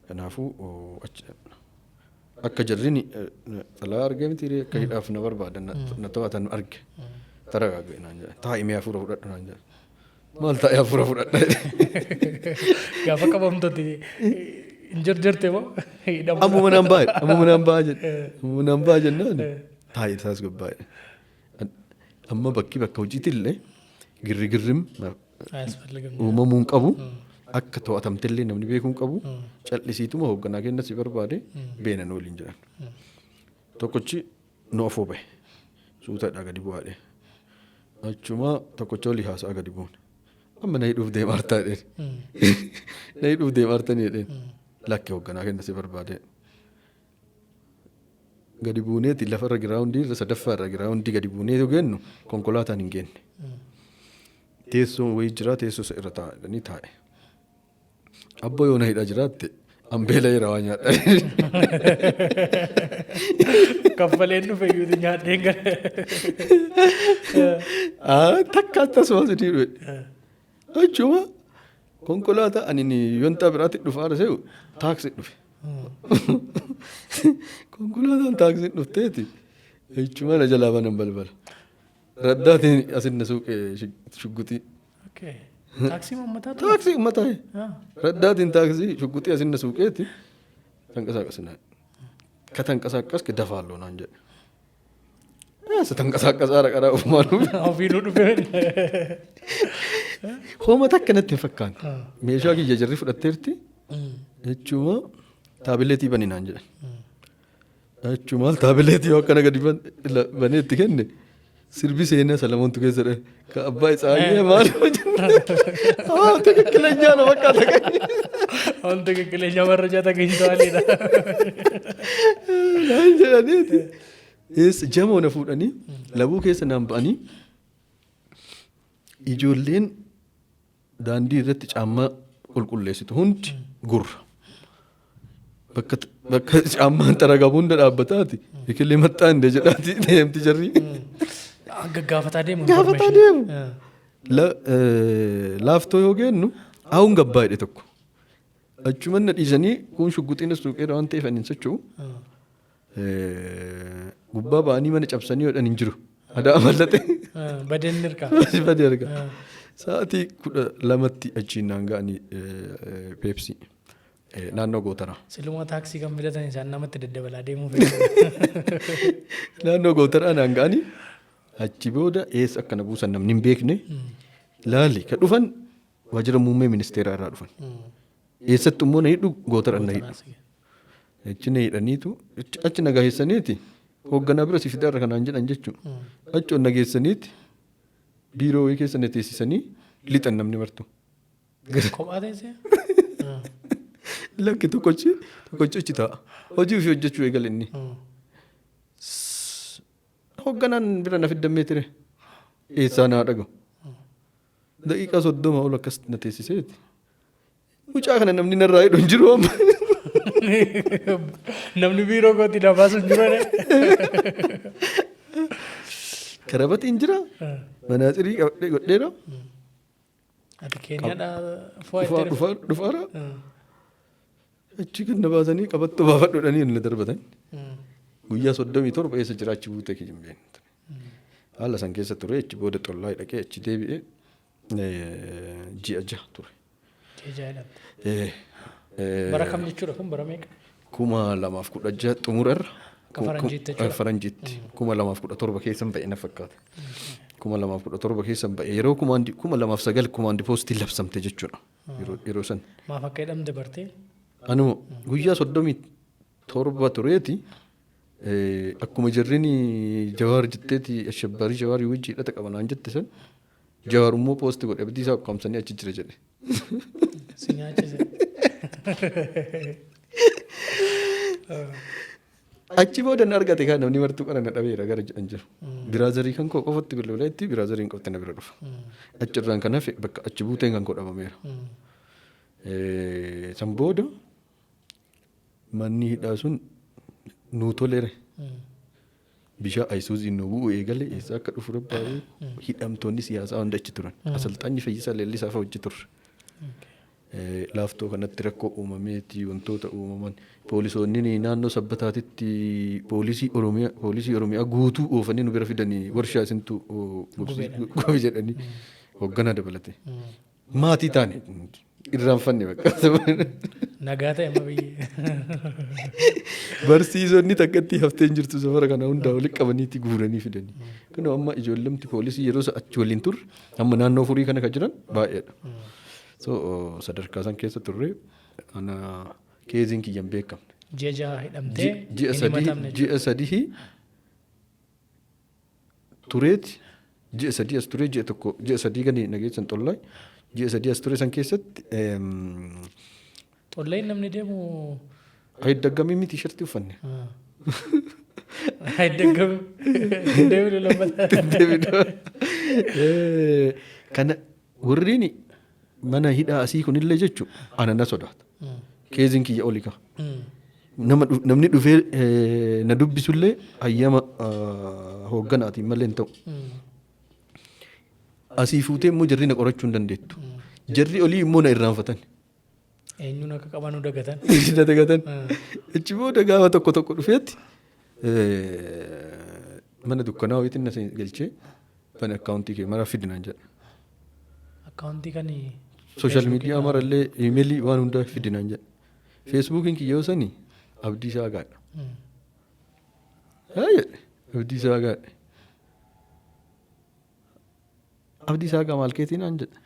kanaafuu achi akka jarri xalaa argee miti akka hidhaaf na barbaadan na to'atan arge. Taragaagee naan jedhe. Taa'ii mee hafuura fudhadhu naan jedhe. Maal taa'ee hafuura fudhadha jedhe. Gaafa qabamtotti hin jarjarte moo? Ammuma naan ba'a jedhe. Ammuma naan ba'a jedhe. Ammuma naan ba'a jennaan taa'ee isaas gabbaa'e. Amma bakki bakka hojiitti illee girrigirrim uumamuu hin qabu. Akka to'atamtellee namni beekuu hin qabu. Cal'isiituma hoogganaa keenya si barbaade beenan waliin jedhan. Tokkochi nu afoo bahe. Suutaadhaa gadi bu'aadhe. Achuma tokkocha olii haasa'a gadi buune. Amma na hidhuuf deema artaa jedheen. Na hidhuuf deema artanii jedheen. Lakki, hoogganaa keenya si barbaade. Gadi buuneeti lafarra giraawundii irra sadaffaa irra giraawundii gadi buuneetu geennu konkolaataan hin geenne. Teessoon wayii jira, teessoo isa irra taa'anii taa'e. Abboo, yoo na hidhaa jiraatte ambeela jira, waa nyaadha. Kaffaleen dhufe iyyuu nyaadheen gara. Takka tasuma sidii dhufe. Achuma konkolaataa ani yontaa biraatti dhufaa se'u taaksii dhufe. Konkolaataan taaksiin dhufteeti. Achuma na jalaa banan balbala. Raddaatiin asin na suuqee shugguxii. Taaksii uummataa ture? Taaksii uummataa. Raddaatiin taaksii shugguxii asin na suuqeeti. Tanqasaaqasina. Ka tanqasaaqaske dafaalloo naan jedhe. Asa tanqasaaqasaa dhaqaraa ofumaan dhufe. Ofiinuu dhufe. Hooma takka natti hin fakkaanne. Meeshaa kiyya jarri fudhatteerti. Jechuma taabileetii bani naan jedhan. Jechuun taabileetii yoo akkana gadi banee itti kenne sirbi seenaa Salamoontu keessa dha. Ka abbaa isaa maal hojjennu? ትክክለኛ ነው በቃ ተገኘ። አሁን ትክክለኛ መረጃ ተገኝተዋል ይላል። Naan jedhaniiti. Eessa jamoo na fuudhanii labuu keessa naan ba'anii ijoolleen daandii irratti caammaa qulqulleessitu hundi gurra. Bakka caammaan xaragamu hunda dhaabbataati. Biqilee maxxaa hinde jedhaati deemti jarri. Gaggaafataa deemu. Gaafataa deemu. Laaftoo yoo geennu haawun gabbaa jedhe tokko. Achuman na dhiisanii kun shugguxiin suuqeera waan ta'eef ani hin socho'u. Gubbaa ba'anii mana cabsanii hodhan hin jiru. Adaa mallate. Badeen hirkaa. Badee argaa. Sa'aatii 12tti achiin naan ga'anii Peepsii naannoo Gootaraa. Siluma taaksii kan filatan isaan namatti daddabalaa deemuu fedhu. Naannoo Gootaraa naan ga'anii achi booda eessa akka na buusan namni hin beekne. Laali, ka dhufan waajjira muummee ministeeraa irraa dhufan. Eessatti immoo na hidhu? Gootaraa na hidhu. Achi na hidhaniitu achi na gaheessaniiti hoogganaa bira si fidaarra kanaan jedhan jechuudha. Achi ol na geessaniiti biiroo wayii keessa na teessisanii lixan namni martu. Kophaa teessee? Lakki, tokkochi tokkochi achi taa'a. Hojii ofii hojjechuu eegale inni. Hoogganaan bira na fiddammee ture. Eessaa naa dhagahu. Daqiiqaa 30 ol akkas na teessiseeti. Mucaa kana namni narraa hidhu hin jiru amma. Namni biiroo kootti na baasu hin jiru. Karabatiin jira. Manaaxirii qabadhee godheera. Ati Keeniyaadhaa fo'aa Dhufaa dhufaara. Achi kan na baasanii qabattoo baafadhuudhanii na darbatan. Guyyaa 37 eessa jiraachuu buutee kiyya hin beekne. Haala san keessa ture, achi booda xollaa dhaqee achi deebi'ee ji'a 6 ture. Ji'a 6. Bara kam jechuudha kun, bara meeqa? 2016 xumura irra. Akka faranjiitti jechuudha. Faranjiitti 2017 keessan ba'e na fakkaata. 2017 keessan ba'e, yeroo 2009 komaandi poostii labsamte jechuudha. Yeroo san. Maaf akka hidhamte bartee? Anuma guyyaa 37 tureeti akkuma jarrin Jawaar jetteeti ashabbaarii Jawaarii wajji hidhata qaba naan jette san, Jawaar immoo post godhe, abdii isaa ukkaamsanii achi jira jedhe. Si nyaachise. Achi booda na argate kan namni martuu qara na dhabeera gara jedhan jiru. Biraazarii kan koo qofatti bilbileetti biraazariin qofti na bira dhufa. Achirraan kan hafe bakka achi buuteen kan koo dhabameera. San booda manni hidhaa sun Nuu toleere. Bishaan ayisuuziin nu bu'u eegale, eessaa akka dhufu rabbaa'ee, hidhamtoonni siyaasaa hunda achi turan. Asalxaanyi Fayyisaa Leellisaa fa'a hojii turre. Laaftoo kanatti rakkoo uumameeti, wantoota uumaman, poolisoonni naannoo Sabbataatitti poolisii Oromiyaa guutuu oofanii nu bira fidanii, warshaa isintu gube jedhanii, hoogganaa dabalate. Maatii taane irraanfanne bakka. Nagaa ta'e amma biyyi. Barsiisonni takkatti hafteen jirtu, safara kana hundaa walitti qabaniiti guuranii fidanii. Kunoo amma ijoollemti poolisii yeroo achi waliin turre amma naannoo furii kana kan jiran baay'eedha. So sadarkaa san keessa turre, ana keeziin kiyya hin beekamne. Ji'a 6 hidhamtee Ji'a hin 3 himatamne. Ji'a 3 tureeti, ji'a 3 as turee, ji'a 1, ji'a 3 gadi nageessan Xollaa, ji'a 3 as ture san keessatti. Xolleen namni deemu. Hayidaggamii miti, shirtii uffanne. Hayidaggamii. Hin deeminu lammata. Kana warreen mana hidhaa asii kunillee jechuun ana na sodaata. Keeziin kiyya oli ka'a. Namni dhufee na dubbisullee hayyama hoogganaatiin malee hin ta'u. Asii fuutee immoo jarri na qorachuu hin dandeettu. Jarri olii immoo na irraanfatan. Eenyuun akka qabanuu dagatan. Na dagatan. Achi booda gaafa tokko tokko dhufeetti mana dukkanaa wayiitiin na galchee, "Bani, akkaawuntii kee mara fidi," naan jedha. Akkaawuntii kan Social media marallee, iimeelii, waan hundaa fidi naan jedha. Feesbuukiin kiyyoo sani Abdiisaa Agaadha. Haa jedhe, Abdiisaa Agaadha. "Abdiisaa Agaa maal keetii?" naan jedhe.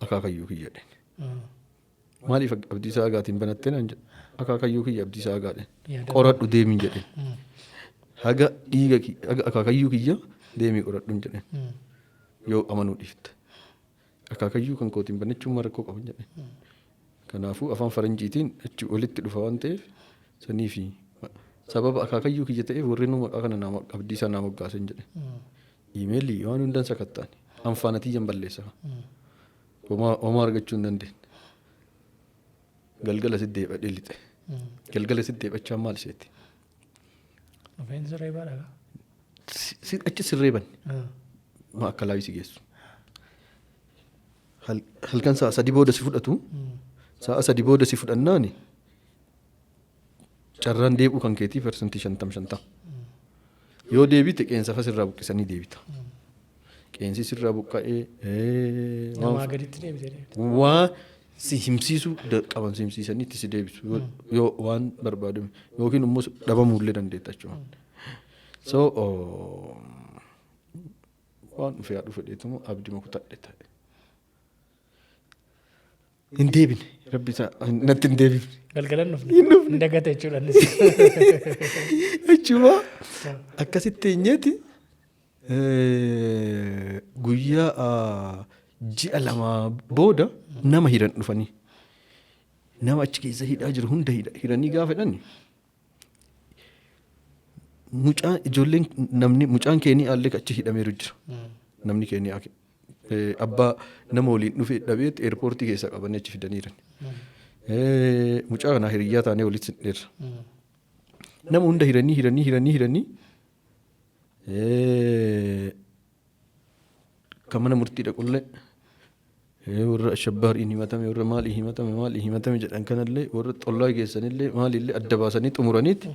"Akaakayyuu kiyya," jedheen. "Maaliif Abdiisaa Agaatiin banattee?" naan jedhe. "Akaakayyuu kiyya Abdiisaa Agaadha." "Qoradhu deemiin," jedheen. "Haga dhiiga haga akaakayyuu kiyya deemii qoradhuun," jedheen. "Yoo amanuu dhiifte. Akaakayyuu kan kootiin banachuun ma rakkoo qaban?" jedheen. Kanaafuu afaan faranjiitiin achi walitti dhufa waan ta'eef, sanii fi sababa akaakayyuu kiyya ta'eef warri nu maqaa kana naa Abdiisaa naa moggaasan jedhe. Iimeelii waan hundan sakatta'ani. Anfaana tiyyan balleessa. Homaa argachuu hin dandeenye. Galgala sitti deebadhee lixe. Galgala sitti deebachaa maal isheeti? Dhufeen siree baadha. Achi sirree banne. Ma akka laayii si geessu. Halkan sa'a 3 booda si fudhatu. Sa'a 3 booda si fudhannaani carraan deebi'u kan keetii 50%. Yoo deebite qeensa fa sirraa buqqisanii deebita. Qeensi sirraa buqqa'ee Namaa gaditti deebite. Waa si himsiisuu qaban si himsiisanii itti si deebisu yoo waan barbaadame, yookiin immoo dhabamuullee dandeetta jechuudha. So waan dhufee haa dhufe dheetuma abdii kutadhe ta'e. Hin deebine, rabbi isaa natti hin deebifne. Galgalan dhufne. Hin dhufne. Hin dagate jechuudha innis. Achuma akkasitti eenyeeti guyyaa ji'a 2 booda nama hiran dhufanii, nama achi keessa hidhaa jiru hunda hiranii gaafa jedhan, mucaan ijoolleen namni mucaan keenii allee achi hidhameeru jira. Namni keenii abbaa nama waliin dhufe dhabeetti eerpoortii keessaa qabanii achi fidaniiran. Mucaa kanaa hiriyyaa taanee walitti sidheerra. Nama hunda hiranii hiranii hiranii hiranii, kan mana murtii dhaqullee, warra ashabbaariin himatame, warra maalii himatame, maalii himatame jedhan kanallee, warra xollaa geessanillee, maalillee adda baasanii xumuraniitti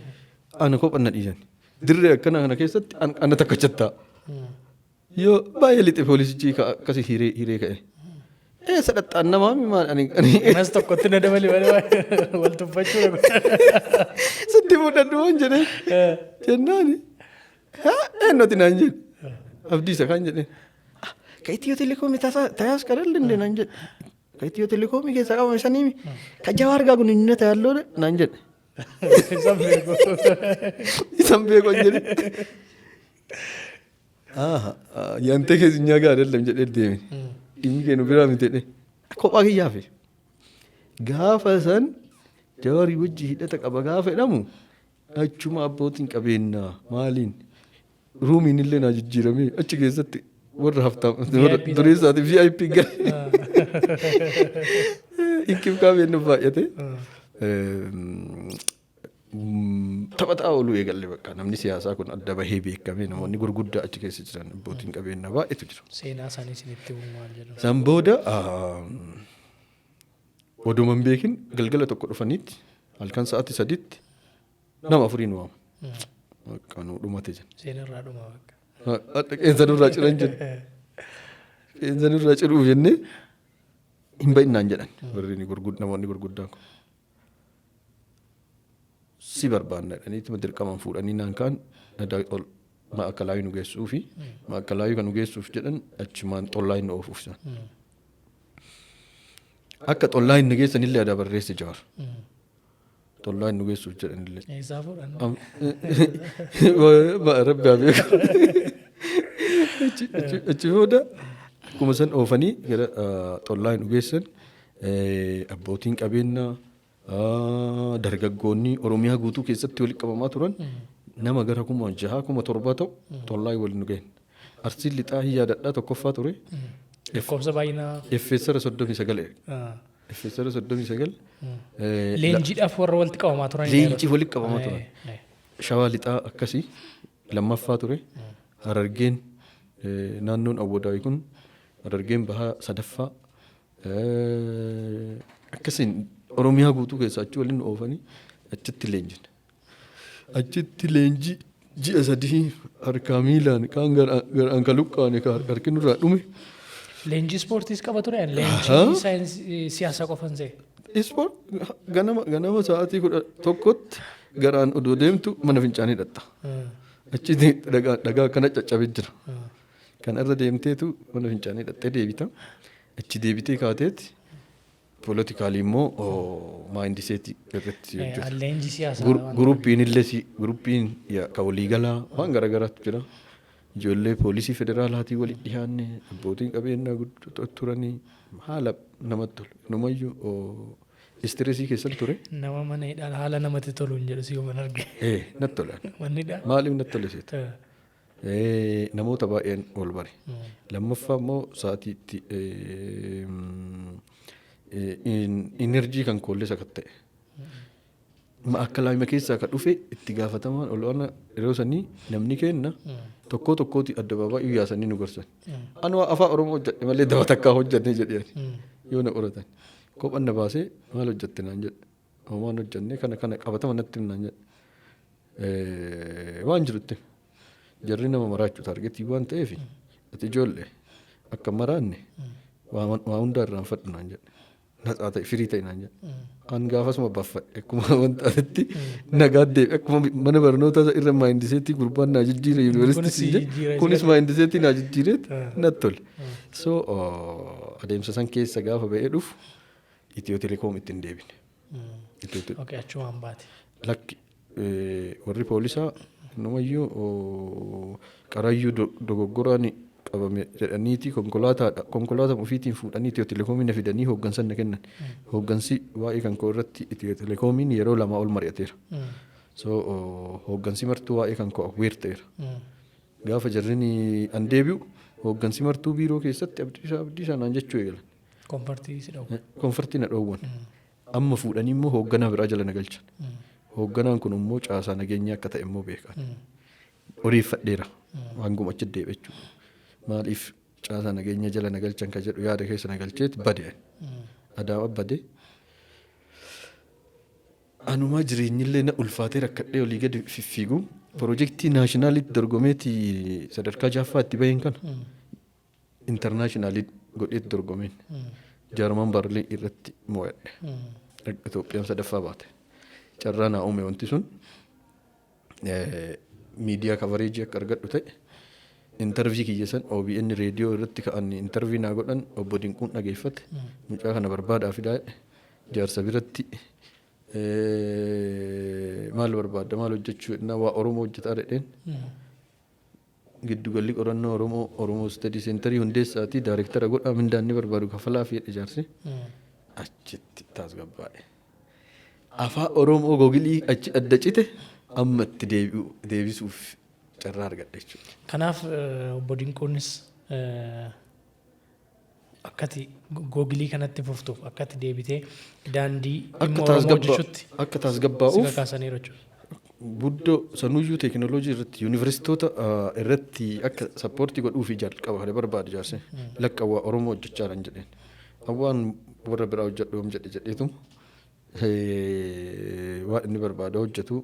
ana kophan na dhiisan. Dirree akkana kana keessatti ana takka chattaa. Yoo baay'ee lixe poolisichi akkasii hiree hiree ka'e. Eessa dhaxxaan namaa mi maal ani Kanas tokkotti na dabali malee wal tuffachuu. Sitti fudhadhu waan jedhee jennaani. Haa, eenyuti naan jedhe. Abdiisa kan jedheen. "ከኢትዮ ቴሌኮም ተያዝክ አይደል እንዴ?" naan jedhe. "ከኢትዮ ቴሌኮም keessaa qabame sanii ከጀዋር ጋር ግንኙነት ያለው" naan jedhe. Isaan beeku. Isan beeku jedhe. ያንተ ከዚህኛ ጋር አይደለም jedhee deeme. Dhimmi kee nu biraa miti jedhee. Kophaa kiyyaafe. Gaafa san Jawaarii wajji hidhata qaba gaafa jedhamu, achuma abbootiin qabeenyaa maaliin ruumiin illee naa jijjiiramee achi keessatti warra haftaam warra VIP dureessaati VIP gale. Inkibkaabeen nu baay'ate. Taphataa ooluu eegalle. Bakka namni siyaasaa kun adda bahee beekamee, namoonni gurguddaa achi keessa jiran, abbootiin qabeenyaa baay'eetu jiru. Seenaa isaanii isinitti himu maal jedhu? San booda oduma hin beekin galgala tokko dhufaniitti, halkan sa'aatii 3tti nama afuriin waama. Bakka nu dhumate jenna. Seenarraa dhuma bakka. Qeensa nurraa ciran jenna. Qeensa nurraa ciruuf jennee hin ba'innaan jedhan warri namoonni gurguddaan kun. Si barbaanna jedhaniituma dirqamaan fuudhanii naan kaan ol maakalaayii nu geessuu fi maakalaayii kan nu geessuuf jedhan achumaan xollaa hin oofuuf isaan. Akka xollaa hin geessan illee aadaa barreesse Jawaar. Xollaa hin geessuuf jedhan illee. Eessaa fuudhan? Rabbi haa beeku. Achi booda akkuma san oofanii gara xollaa hin geessan, abbootiin qabeenyaa, dargaggoonni Oromiyaa guutuu keessatti walitti qabamaa turan nama gara 6,000, 7,000 ta'u xollaa waliin nu gahan. Arsiin Lixaa hin yaadadhaa, tokkoffaa ture. Lakkoofsa baay'inaa. Effeessara 39. Effeessara 39. Leenjiidhaaf warra walitti qabamaa turan. Leenjii walitti qabamaa turan. Shawaa Lixaa akkasii lammaffaa ture. Harargeen, naannoon Awwadaayii kun, Harargeen Bahaa sadaffaa. Akkasiin Oromiyaa guutuu keessaa achi waliin oofanii achitti leenjine. Achitti leenjii ji'a 3 harkaa miilaan kaan garaan ka luqqaane, ka harki nurraa dhume. Leenjii ispoortiis qaba ture? Leenjii saayinsii siyaasaa qofan se'e. Ispoort ganama ganama sa'aatii 11tti garaan odoo deemtu mana fincaanii dhatta. Achitti dhagaa dhagaa akkana caccabee jira. Kan irra deemteetu mana fincaanii dhattee deebita. Achi deebitee kaateeti politically immoo mindsetii irratti hojjetu. Leenjii siyaasaa. Groupiin illee groupiin ka waliigalaa waan garaagaraatu jira. Ijoollee poolisii federaalaatii walitti dhiyaanne, abbootiin qabeenyaa guddoo turanii, haala namatti tolu. Numayyuu stressii keessan ture. Nama mana hidhaan haala namatti tolu hin jedhu si yooma arge. Ee, natti tola. Manni hidhaa. Maaliif natti tole seeta? Namoota baay'een wal bare. Lammaffaa immoo sa'aatii itti energy kan koollee sakatta'e. Akka laayima keessaa ka dhufe itti gaafatamaan olaanaa yeroo sanii namni kenna tokkoo tokkooti addabaabaayii yaasanii nu gorsan. Ani waa afaan Oromoo hojjedhe malee daba takkaa hojjenne jedhee yoo na qoratan. Kophaan na baasee maal hojjette naan jedhe. Homaan hojjenne, kana kana qabatama natti him naan jedhe. Waan jirutti jarri nama maraachuu targetii waan ta'eef, ati ijoollee akka maraanne waa hundaa irraanfadhu naan jedhe. Natsaa ta'e, firii ta'e naan jedhe. An gaafasuma baffadhe, akkuma wanta asitti nagaa deebi, akkuma mana barnootaa irra mindsetii gurbaan naa jijjiire yuunivarsiitii jedhe, kunis mindsetii naa jijjiireet natti tole. So adeemsa san keessa gaafa ba'ee dhufu Itiyoo Telekoom ittiin deebine. Okay, achumaan baate. Lakki, warri poolisaa numayyuu qarayyuu dogoggoraan qabame jedhaniiti konkolaataadha konkolaataa ofiitiin fuudhanii Itiyoo Telekoomii na fidanii hooggansan na kennan. Hooggansi waa'ee kan koo irratti Itiyoo Telekoomiin yeroo lama ol mari'ateera. So hooggansi martuu waa'ee kan koo aware ta'eera. Gaafa jarrin an deebi'u hooggansi martuu biiroo keessatti Abdiisaa, Abdiisaa naan jechuu eegalan. Comfortii si dhowwa. Comfortii na dhoowwan. Amma fuudhanii immoo hoogganaa biraa jala na galchan. Hoogganaan kun immoo caasaa nageenyaa akka ta'e immoo beekan. Odeeffadheera. Waan gumachi deebi'e jechuudha. Maaliif caasaa nageenya jala na galchan ka jedhu yaada keessa na galcheet bade. Adaama bade. Anumaa jireenyillee na ulfaatee rakkadhee olii gadi fiffiigu, piroojeektii nationalitti dorgomeeti sadarkaa ja'affaa itti baheen kana internationalii godheet dorgomeen Jaarman Barlii irratti mo'adhe. Itoophiyaan sadaffaa baate. Carraa naa uume wanti sun miidiyaa coverage akka argadhu ta'e. Interview kiyya san OBN reediyoo irratti ka'an interview naa godhan obbo Dinquun dhageeffate, mucaa kana barbaadaa fidaa jedhe. Jaarsa biratti maal barbaadda, maal hojjechuu jennaan, waa Oromoo hojjetaa jedheen. Giddugalli qorannoo Oromoo, Oromoo Study Centerii hundeessaatii daayirektara godhaa, mindaan ni barbaadu kafalaa fi jedhe jaarsi. Achitti tasgabbaa'e. Afaan Oromoo Googleii achi adda cite amma itti deebi'u deebisuuf carraa argadhe jechuudha. Kanaaf obbo Dinquunis akkati Googleii kanatti fuftuuf, akkati deebitee daandii dhimma Oromoo hojjechuutti Akka tasgabbaa'uuf si kakaasaniiru jechuudha. Guddoo sanuyyuu teekinooloojii irratti yuunivarsiitoota irratti akka support godhuufi jalqaba kana barbaadu jaarse. Lakka waa Oromoo hojjechaa jiran jedheen. Awwaan warra biraa hojjedhu yoom jedhe jedheetu waan inni barbaadu hojjetu,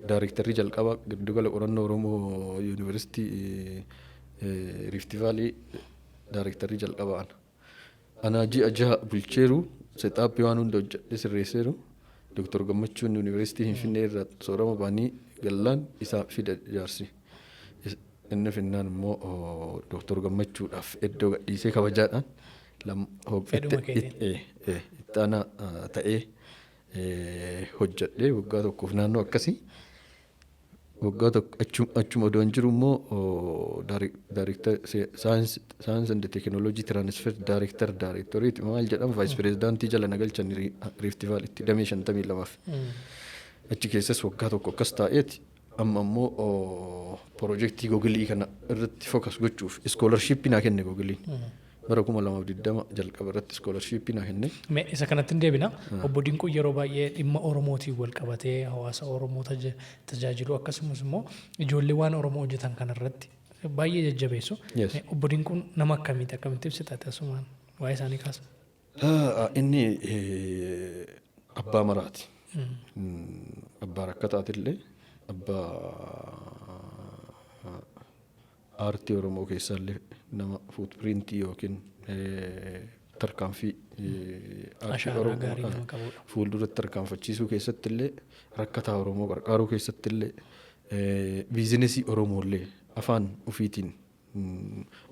daareektarrii jalqaba giddugala qorannoo Oromoo Yuunivarsiitii Rift Valley daareektarrii jalqaba ana. Anaa ji'a 6 bulcheeru, setup waan hunda hojjedhe sirreesseeru. Dooktor Gammachuun Yuunivarsiitii Finfinnee irraa soorama ba'anii gallaan isaa fida jaarsi. Inni finnaan immoo Dooktor Gammachuudhaaf iddoo gadhiisee kabajaadhaan Fedhuma keetiin. Itti aanaa ta'ee hojjedhee waggaa tokkoof naannoo akkasii. Waggaa tokko achuma odoon jiru immoo daareektar science and technology transfer director directorate maal jedhamu vice pirezidaantii jala na galchan Rift Valleytti damee 52f. Achi keessas waggaa tokko akkas taa'eeti, amma immoo piroojeektii Googilii kana irratti focus gochuuf scholarship naa kenne Googiliin. Bara 2020 jalqaba irratti scholarship naa kenne. Mee isa kanatti hin deebina. Obbo Dinquu yeroo baay'ee dhimma Oromootiin wal qabatee hawaasa Oromoo tajaajilu, akkasumas immoo ijoollee waan Oromoo hojjetan kanarratti baay'ee jajjabeessu. Yes. Obbo Dinquun nama akkamiiti? Akkamitti ibsita asumaan waa'ee isaanii kaasa? Inni abbaa maraati. Abbaa rakkataatillee, abbaa aartii Oromoo keessaallee nama footprint yookiin tarkaanfii aartii Ashaaraa Oromoo gaarii nama qabudha. fuulduratti tarkaanfachiisuu keessatti illee, rakkataa Oromoo qarqaaruu keessatti illee, business Oromoo illee afaan ofiitiin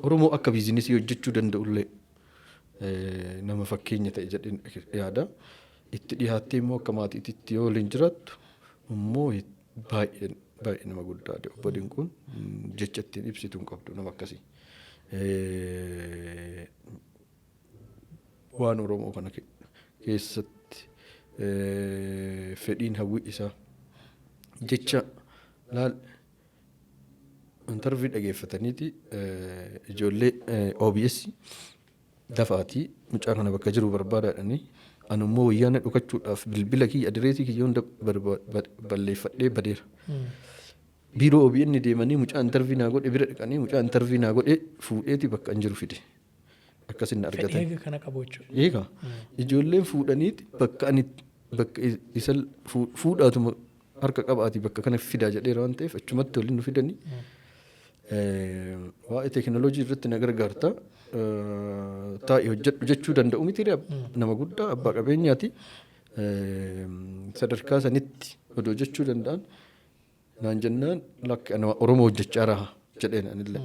Oromoo akka business hojjechuu danda'u illee nama fakkeenya ta'e jedheen yaada. Itti dhiyaattee immoo akka maatiitti yoo waliin jiraattu immoo baay'ee baay'ee nama guddaadha obbo Dinquun, jecha ittiin ibsitu hin qabdu nama akkasii. Waan Oromoo kana keessatti fedhiin hawwii isaa jecha laal interview dhageeffataniiti ijoollee OBS dafaatii mucaa kana bakka jiru barbaadaadhanii, ani immoo wayyaana dhokachuudhaaf bilbila kiyya, adireesii kiyya hunda balleeffadhee badeera. Biiroo OBN deemanii mucaa interview naa godhe bira dhaqanii, mucaa interview naa godhe fuudheeti bakka an jiru fide. Akkasin argatan. Fedhii kana qabu jechuudha. Eegaa ijoolleen fuudhaniiti bakka ani bakka isa fuudhaatuma harka qabaati bakka kana fidaa jedheera waan ta'eef achumatti waliin nu fidanii. Waa'ee teekinooloojii irratti na gargaarta, taa'ii hojjedhu jechuu danda'u miti, nama guddaa abbaa qabeenyaati. Sadarkaa sanitti odoo jechuu danda'an naan jennaan, lakki, ana Oromoo hojjechaa raha jedheen anillee.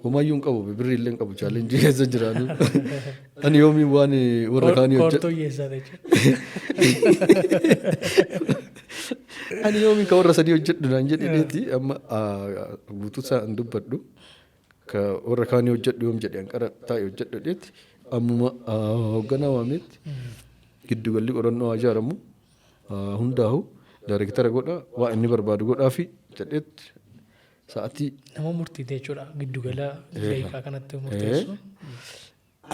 Homaayyuu hin qabu, birrii illee hin qabu, challenge keessa jiraanu. Ani yoomiin waan warra kaanii hojjedhu. Koortuu hiyyeessaa jechuudha. Ani yoomiin ka warra sadii hojjedhu naan jedheeti, amma guutuu isaa hin dubbadhu. Ka warra kaanii hojjedhu yoom jedhe, hanqara taa'e hojjedhu jedheeti, ammuma hoogganaa waameetti giddugalli qorannoo haa ijaaramu, hundaa'u, daayireektara godha, waa inni barbaadu godhaafi jedheetti sa'atii. Nama murtiite jechuudha giddugala daqiiqaa kanatti murteessu.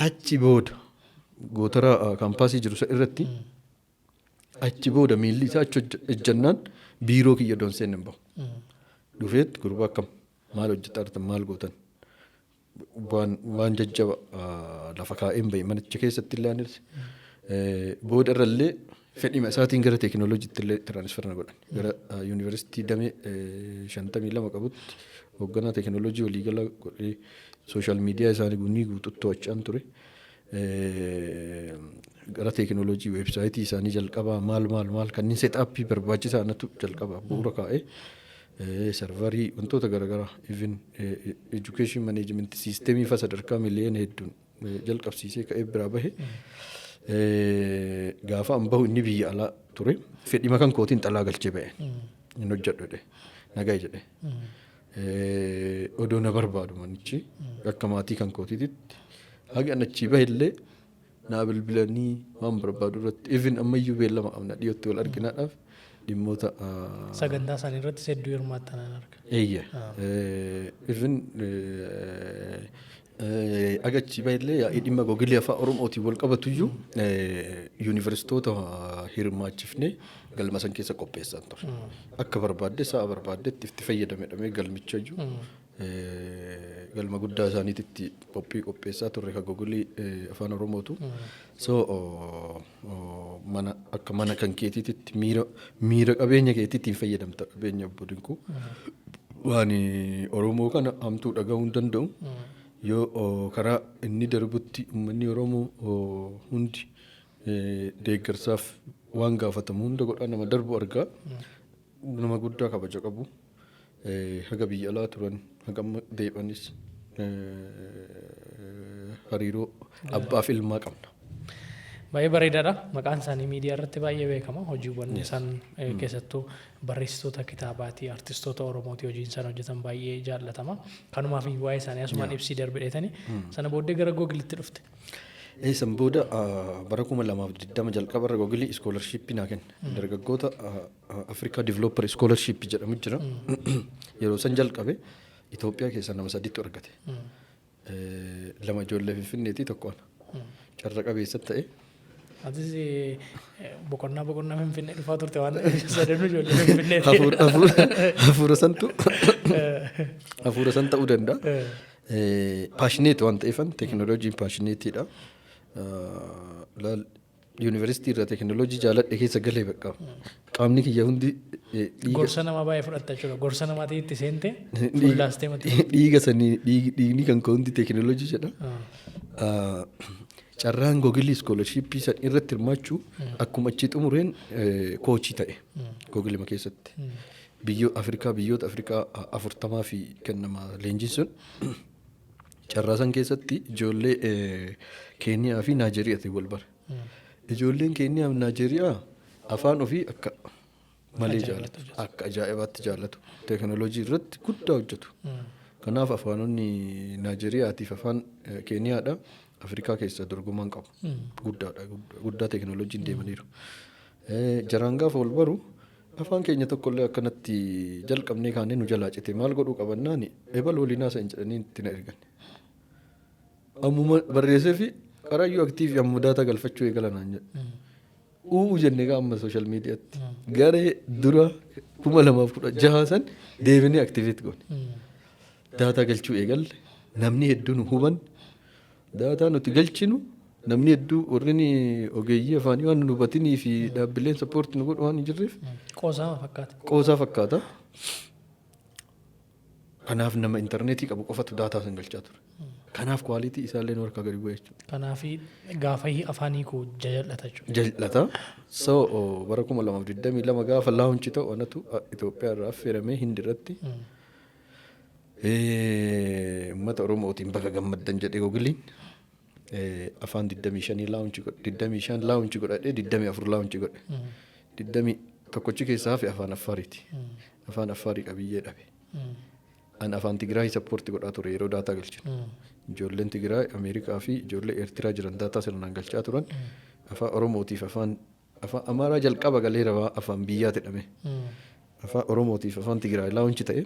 Achi booda gootara campus jiru isa irratti achi booda miilli isaa achi ejjannaan biiroo kiyya doon seenne hin bahu. Dhufeet, gurbaa akkam, maal hojjetaa jirtan, maal gootan, waan jajjaba lafa kaa'een bahe manicha keessatti illee anis booda irrallee fedhima isaatiin gara teekinooloojiitti illee transfer na godhan, gara yuunivarsiitii damee 52 qabutti hoogganaa teekinooloojii waliigala godhee social media isaanii gunii guututti to'achaan ture. Gara teekinooloojii website isaanii jalqabaa maal maal maal kanneen setup barbaachisaa natu jalqaba bu'uura kaa'ee, server wantoota garaagaraa, even education management system fa sadarkaa miliyoona hedduun jalqabsiisee ka'ee biraa bahe. Gaafa an bahu inni biyya alaa ture, fedhima kan kootiin xalaa galchee ba'e. Hin hojjedhu jedhe, nagaa jedhe. Odoo na barbaadu manichi akka maatii kan kootiititti haga an achii bahe illee naa bilbilanii waan barbaadu irratti, even ammayyuu beellama qabna dhiyootti wal arginaadhaaf dhimmoota Sagantaa isaanii irratti hedduu hirmaattan arga. Eeyya. Even Agachi baay'ee yaa'ii dhimma Googilii afaan Oromootiin wal qabatuyyuu yuunivarsiitoota hirmaachifnee galma san keessa qopheessaa ture. Akka barbaadde, sa'a barbaaddetti itti fayyadamedhamee galmicha iyyuu galma guddaa isaaniitti qophii qopheessaa turre ka Googilii afaan Oromootu. So mana akka mana kan keetiitti miira qabeenya keetiitiin fayyadamta, qabeenya obbo Dinquu. Waan Oromoo kana hamtuu dhagahuu hin danda'u. Yoo karaa inni darbutti uummanni Oromoo hundi deeggarsaaf waan gaafatamu hunda godhaa nama darbu argaa. Nama guddaa kabaja qabu. Haga biyya alaa turan, haga amma deebi'anis hariiroo abbaaf ilmaa qabna. Baay'ee bareedaadha. Maqaan isaanii miidiyaa irratti baay'ee beekama. Hojiiwwan isaan keessattuu barreessitoota kitaabaati, artistoota Oromooti, hojiin isaan hojjetan baay'ee jaallatama. Kanumaaf waa'ee isaanii asumaan ibsii darbe dheetanii. Sana booddee gara Googilitti dhufte. San booda bara 2020 jalqabarra Googilii scholarshipii naa kenne. Dargaggoota Afrikaa Developer Scholarship jedhamu jira. Yeroo san jalqabe Itoophiyaa keessa nama sadiitu argate. Lama ijoollee Finfinneetii, tokko ana. Carra qabeessa ta'e. Atis boqonnaa boqonnaa Finfinnee dhufaa turte waan ta'eef sadanuu ijoollee Finfinneeti. Hafuura san ta'uu danda'a. Passionate waan ta'eefan, teekinooloojiin passionateiidha. Yuunivarsiitii irraa teekinooloojii jaaladhe keessa galee bakka qaamni kiyya hundi Gorsa namaa baay'ee fudhatta jechuudha. Gorsa namaatii itti seente fuullaastee mati. Dhiiga sanii, dhiigni kan koo hundi teekinooloojii jedha. Carraan Googilii scholarshipii san irratti hirmaachuu akkuma achi xumureen coachii ta'e Googilima keessatti. Biyyoota Afrikaa 40 fi kennama leenjiin sun. Carraa san keessatti ijoollee Keeniyaa fi Naajeeriyaatiin wal bare. Ijoolleen Keeniyaa fi Naajeeriyaa afaan ofii akka malee jaallatu. Akka ajaa'ibaatti jaallatu. Teekinooloojii irratti guddaa hojjetu. Kanaaf afaanonni Naajeeriyaatiif afaan Keeniyaadha. Afrikaa keessa dorgomaan qabu. Guddaadha. Guddaa teekinooloojiin deemaniiru. Jaraan gaafa wal baru, afaan keenya tokkollee akkanatti jalqabnee kaanee nu jalaa cite, maal godhuu qabannaani, ebal waliin haasa'in jedhanii itti na ergan. Ammuma barreessee fi qarayyuu active amma data galfachuu eegala naan jedhe. Uuu jennee gaa amma social mediatti. Garee dura 2016 san deebinee activate goone. Data galchuu eegalle, namni hedduun nu huban, data nuti galchinu namni hedduu warreen ogeeyyii afaanii waan nu hubatinii fi dhaabbileen support nu godhu waan hin jirreef Qoosaa fakkaata. Qoosaa fakkaata. Kanaaf nama intarneetii qabu qofatu data san galchaa ture. Kanaaf quality isaallee nu harkaa gadi bu'e jechuudha. Kanaaf gaafa afaan hiikuu jajal'ata jechuudha. Jal'ata. So bara 2022 gaafa launch ta'u anatu Itoophiyaa irraa affeeramee Hindi irratti uummata Oromootiin baga gammaddan jedhee. Googiliin afaan 25 launch godhe, 25 launch godhadhee 24 launch godhe. 21 keessaa hafe afaan Affaariiti. Afaan Affaarii qabiyyee dhabe. An afaan Tigraay support godhaa ture yeroo data galchinu. Ijoolleen Tigraay Ameerikaa fi ijoollee Eertiraa jiran data sirnaan galchaa turan. Afaan Oromootiif afaan Amaaraa jalqaba galeera, afaan biyyaa jedhame. Afaan Oromootiif afaan Tigraay launch ta'e.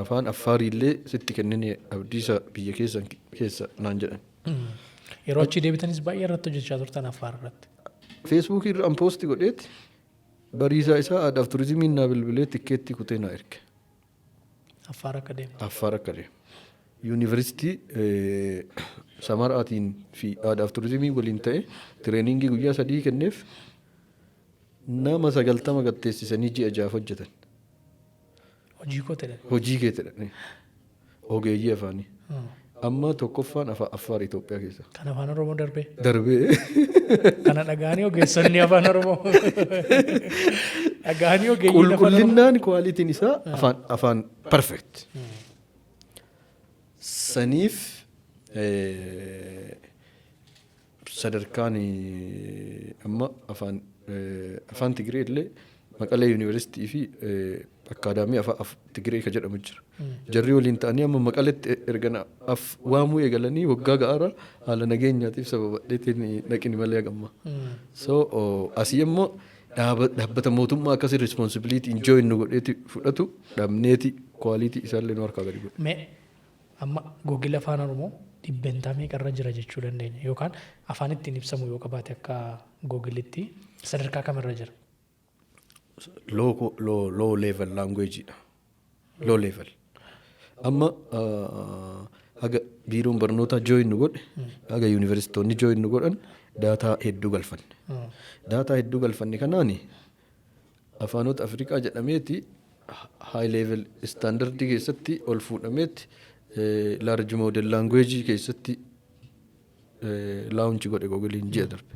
Afaan Affaariillee sitti kennine Abdiisa, biyya keessa keessa naan jedhan. Yeroo achi deebitanis baay'ee irratti hojjechaa turtan Affaar irratti. Feesbuukii irra an post godheeti bariisaa isaa aadaaf turizimiin naa bilbilee tikkeettii kutee naa erge. Affaar akka deemu. Affaar akka deemu. Yuunivarsiitii Samaraatiin fi aadaaf turizimii waliin ta'e trainingii guyyaa 3 kenneef, nama 90 gatteessisanii ji'a 6f hojjetan. Hojii koo ta'e. Hojii kee jedhanii. Ogeeyyii afaanii. Amma tokkoffaan afaan Affaar Itoophiyaa keessa. Kan afaan Oromoo darbee. Darbee. Kana dhaga'anii ogeessonni afaan Oromoo. Dhaga'anii ogeeyyiin afaan Oromoo. Qulqullinnaan, qualityn isaa afaan perfect. Saniif sadarkaan amma afaan Tigree illee Maqalee Yuunivarsiitii fi akkaadaamii afaan Tigree ka jedhamu jira. Jarri waliin ta'anii amma Maqaletti erga af waamuu eegalanii waggaa ga'aara, haala nageenyaatiif sababadheetiin dhaqini malee hagamma. So asii immoo dhaabbata mootummaa akkasii responsibility enjoy nu godheeti fudhatu dhabneeti quality isaallee nu harkaa gadi godhe. Mee amma Google afaan Oromoo Dhibbentaa meeqarra jira jechuu dandeenya? Yookaan afaan ittiin ibsamu yoo qabaate, akka Googleitti sadarkaa kamirra jira? Low level languageidha. Low level. Amma haga biiroon barnootaa join nu godhe, haga yuunivarsiitonni join nu godhan, data hedduu galfanne. Data hedduu galfanne kanaani afaanota Afrikaa jedhameeti high level standardii keessatti ol fuudhameeti large model language keessatti launch godhe Googleiin ji'a darbe.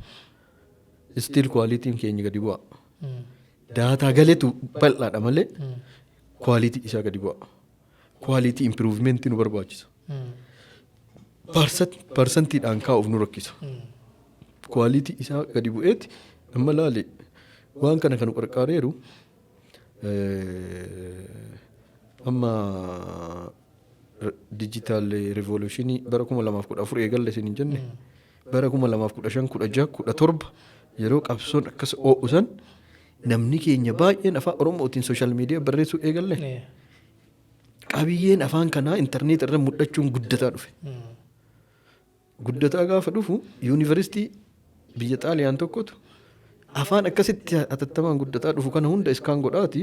Still qualityn keenya gadi bu'a. Data galetu bal'aadha malee quality isaa gadi bu'a. Quality improvementii nu barbaachisa. Percentiidhaan kaa'uuf nu rakkisa. Quality isaa gadi bu'eeti. Amma laale, waan kana kan qarqaareeru amma digital revolutionii bara 2014 eegalle isin hin jenne, bara 2015, 16, 17 yeroo qabsoon akkas oo'u san namni keenya baay'een afaan Oromootiin social media barreessuu eegalle. Qabiyyeen afaan kanaa intarneet irra mul'achuun guddataa dhufe. Guddataa gaafa dhufu, yuunivarsiitii biyya Xaaliyaan tokkotu afaan akkasitti hatattamaan guddataa dhufu kana hunda scan godhaati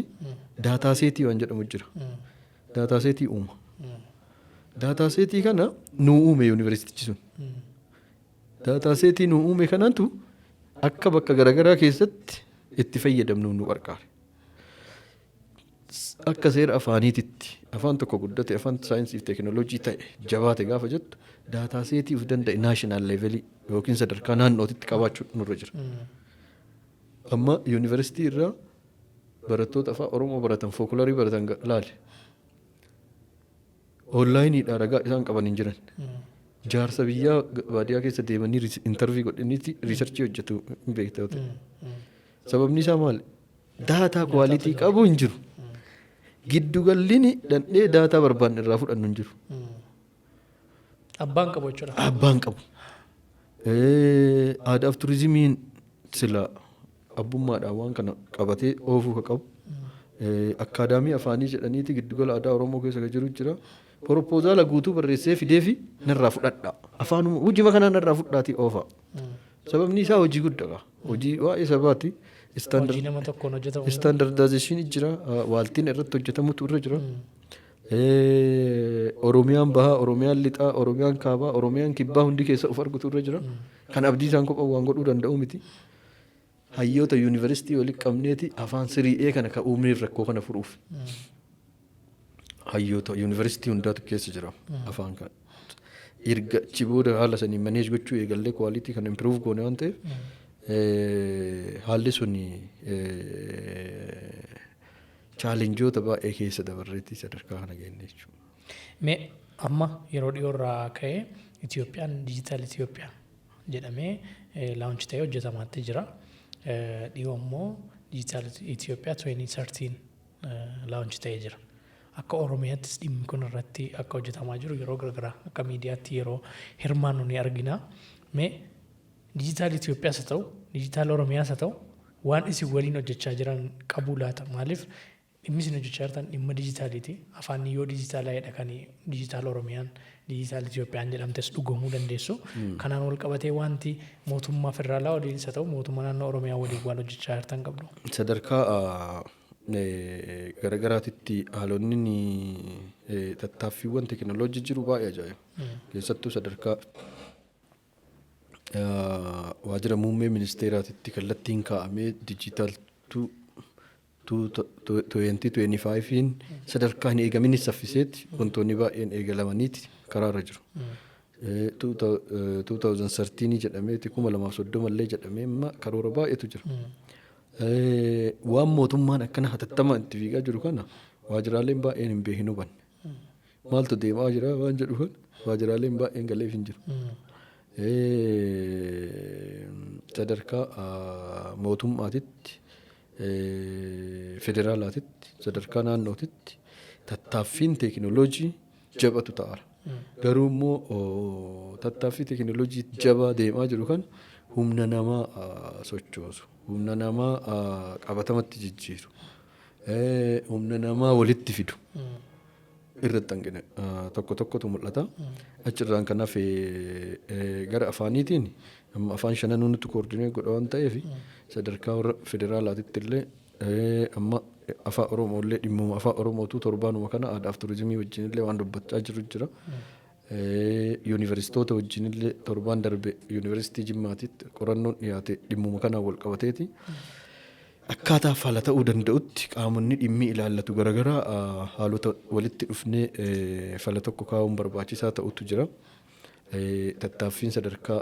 data setii waan jedhamu jira. Data setii uuma. Data setii kana nuu uume yuunivarsiitichi sun. Data setii nuu uume kanatu akka bakka garaagaraa keessatti itti fayyadamnu nu qarqaare. Akka seera afaaniititti afaan tokko guddate, afaan saayinsii fi teekinooloojii ta'e jabaate gaafa jettu, data setii of danda'e national levelii yookiin sadarkaa naannootitti qabaachuu nurra jira. Amma yuunivarsiitii irraa barattoota afaan Oromoo baratan, folklorii baratan laale. Onlineiidhaan ragaa isaan qaban hin jiran. Jaarsa biyyaa baadiyyaa keessa deemanii interview godhaniiti researchii hojjetu hin beekta yoo ta'e. Sababni isaa maali? Data quality qabu hin jiru. Giddugallini dhandhee data barbaanne irraa fudhannu hin jiru. Abbaan qabu jechuudha. Abbaan qabu. Aadaa fi turizimiin sila abbummaadhaan waan kana qabatee oofuu ka qabu. Akkaadaamii afaanii jedhaniiti giddugala aadaa Oromoo keessa kan jiru jira. Proposala guutuu barreessee fidee fi narraa fudhadha. Afaanuma hojii kanaa narraa fudhaatii oofa. Sababni isaa hojii guddaa. Hojii waa'ee sabaati. Hojii nama tokkoon hojjetamu. Standardizationii jira. Waaltiin irratti hojjetamutu irra jira. Oromiyaan bahaa, Oromiyaan lixaa, Oromiyaan kaabaa, Oromiyaan kibbaa hundi keessa of argutu irra jira. Kan abdii isaan kophaa waan godhuu danda'u miti. Hayyoota yuunivarsiitii walitti qabneeti afaan sirii'ee kana ka uumneef rakkoo kana furuuf. Hayyoota yuunivarsiitii hundaatu keessa jira afaan kana. Erga achi booda haala sanii manage gochuu eegallee quality kana improve goone waan ta'eef, haalli suni challengeoota baay'ee keessa dabarreetti sadarkaa kana geenne jechuudha. Mee amma yeroo dhiyoo irraa ka'ee Itiyoophiyaan digital Itoophiyaa jedhamee launch ta'ee hojjetamaatti jira. Dhiyoo immoo digital Itoophiyaa 2013 launch ta'ee jira. Akka Oromiyaattis dhimmi kun irratti akka hojjetamaa jiru yeroo garaagaraa akka miidiyaatti yeroo hirmaannu ni argina. Mee digital Itoophiyaas haa ta'u, digital Oromiyaas haa ta'u, waan isin waliin hojjechaa jiran qabuu laata? Maaliif dhimmi isin hojjechaa jirtan dhimma dijitaaliiti. Afaan yoo dijitaalaa'edha kan digital Oromiyaan, digital Itoophiyaan jedhamtes dhugoomuu dandeessu. Kanaan wal qabatee wanti mootummaa federaalaa waliinis haa ta'u, mootummaa naannoo Oromiyaa waliin waan hojjechaa jirtan qabdu? Sadarkaa garagaraatitti haalonni tattaaffiiwwan teekinooloojii jiru baay'ee ajaa'iba. Keessattuu sadarkaa waajjira muummee ministeeraatitti kallattiin kaa'amee digital 2025n sadarkaa hin eegaminis saffiseetti wantoonni baay'een eegalamaniiti karaarra jiru. 2013 jedhameeti, 2030 illee jedhamee amma karoora baay'eetu jira. Waan mootummaan akkana hatattamaan itti fiigaa jiru kana waajjiraaleen baay'een hin beekin hubanne. Maaltu deemaa jira waan jedhu kana waajjiraaleen baay'een galeef hin jiru. Sadarkaa mootummaatitti, federaalaatitti, sadarkaa naannootitti tattaaffiin teekinooloojii jabatu ta'aara. Garuu immoo tattaaffii teekinooloojii jabaa deemaa jiru kana humna namaa sochoosu, humna namaa qabatamatti jijjiiru, humna namaa walitti fidu. Irratti hanqina tokko tokkotu mul'ata. Achirraan kan hafe gara afaaniitiin amma afaan shananuu nutti coordinate godha waan ta'eef, sadarkaa warra federaalaatitti illee amma afaan Oromoo illee, dhimmuma afaan Oromootu torbaanuma kana aadaaf turizimii wajjin illee waan dubbachaa jiru jira. Yuunivarsiitoota wajjin illee torbaan darbe Yuunivarsiitii Jimmaatitti qorannoon dhiyaate dhimmuma kanaan wal qabateeti. Akkaataa fala ta'uu danda'utti qaamonni dhimmi ilaallatu garaagaraa haalota walitti dhufnee fala tokko kaa'uun barbaachisaa ta'utu jira. Tattaaffiin sadarkaa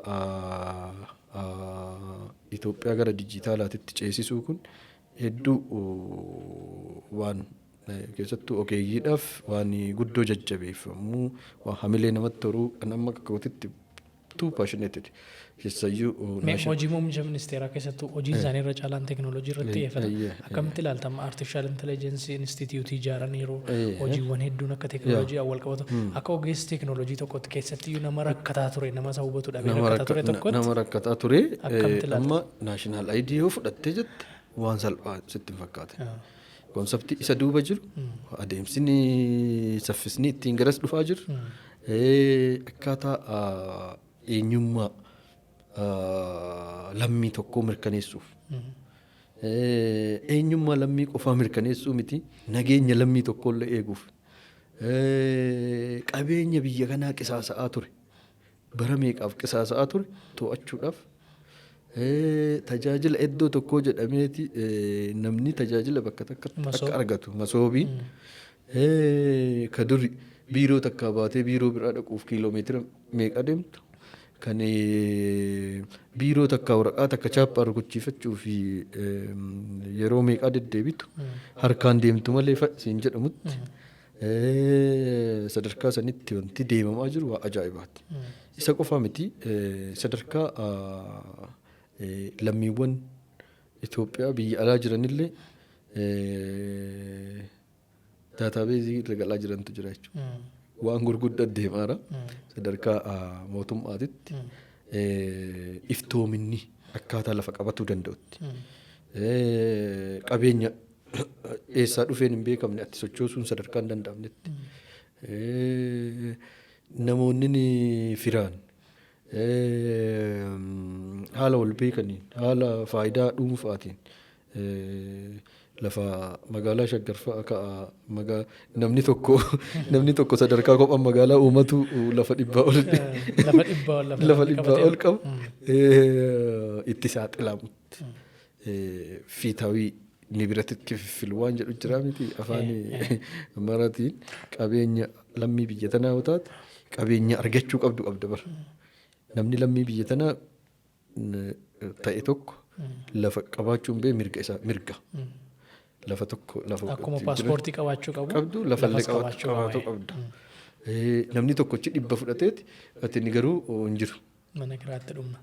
Itoophiyaa gara dijitaalaatitti ceesisuu kun hedduu waan keessattuu ogeeyyiidhaaf waan guddoo jajjabeeffamuu, waan hamilee namatti horuu kan amma akka too passionate keessayyuu. Hojii muummicha ministeeraa keessattuu hojiin isaanii irra caalaan teekinooloojii irratti xiyyeeffata. Akkamitti ilaaltama? Artificial Intelligence Institute ijaaraniiru, hojiiwwan hedduun akka teekinooloojii wal qabatu. Akka ogeessi teekinooloojii tokkotti, keessatti nama rakkataa ture, nama isa hubatu dhabee rakkataa ture tokkotti. Nama rakkataa ture amma national ID yoo fudhattee jette waan salphaa sitti hin fakkaate. Conceptii isa duuba jiru, adeemsini saffisni ittiin garas dhufaa jiru, akkaataa eenyummaa lammii tokkoo mirkaneessuuf. Eenyummaa lammii qofaa mirkaneessuu miti, nageenya lammii tokkollee eeguuf. Qabeenya biyya kanaa qisaasa'aa ture. Bara meeqaaf qisaasa'aa ture to'achuudhaaf. Tajaajila iddoo tokkoo jedhameeti namni tajaajila bakka takkatti akka argatu, masoobii. Ka duri biiroo takkaa baatee biiroo biraa dhaquuf kiiloomeetira meeqa deemtu, kan biiroo takka waraqaa takka chaappaa rukuchiifachuu fi yeroo meeqaa deddeebitu, harkaan deemtu malee siin jedhamutti, sadarkaa sanitti wanti deemamaa jiru waa ajaa'ibaati. Isa qofaa miti, sadarkaa lammiiwwan Itoophiyaa biyya alaa jiranillee database irra galaa jirantu jira jechuudha. Waan gurguddaa deemaara. Sadarkaa mootummaatitti iftoominni akkaataa lafa qabatuu danda'utti. Qabeenya eessaa dhufeen hin beekamne ati sochoosuun sadarkaa hin danda'amnetti. Namoonni firaan haala wal beekaniin, haala faayidaa dhuunfaatiin lafa magaalaa Shaggar fa'a ka'a, namni tokko sadarkaa kophaan magaalaa uumatu lafa 100 ol Lafa 100 ol lafa 100 ol qabu itti saaxilamutti, fiitaawii ni biratti kififil waan jedhu jira miti afaan Amaaraatiin, qabeenya lammii biyya tanaa yoo taate qabeenya argachuu qabdu qabda bara. Namni lammii biyya tanaa ta'e tokko lafa qabaachuun bee mirga isaa, mirga. Lafa tokko lafa Akkuma paaspoortii qabaachuu qabu. Qabdu, lafallee qabaachuu qabda. Namni tokkochi 100 fudhateeti ati inni garuu hin jiru. Mana kiraatti dhumna.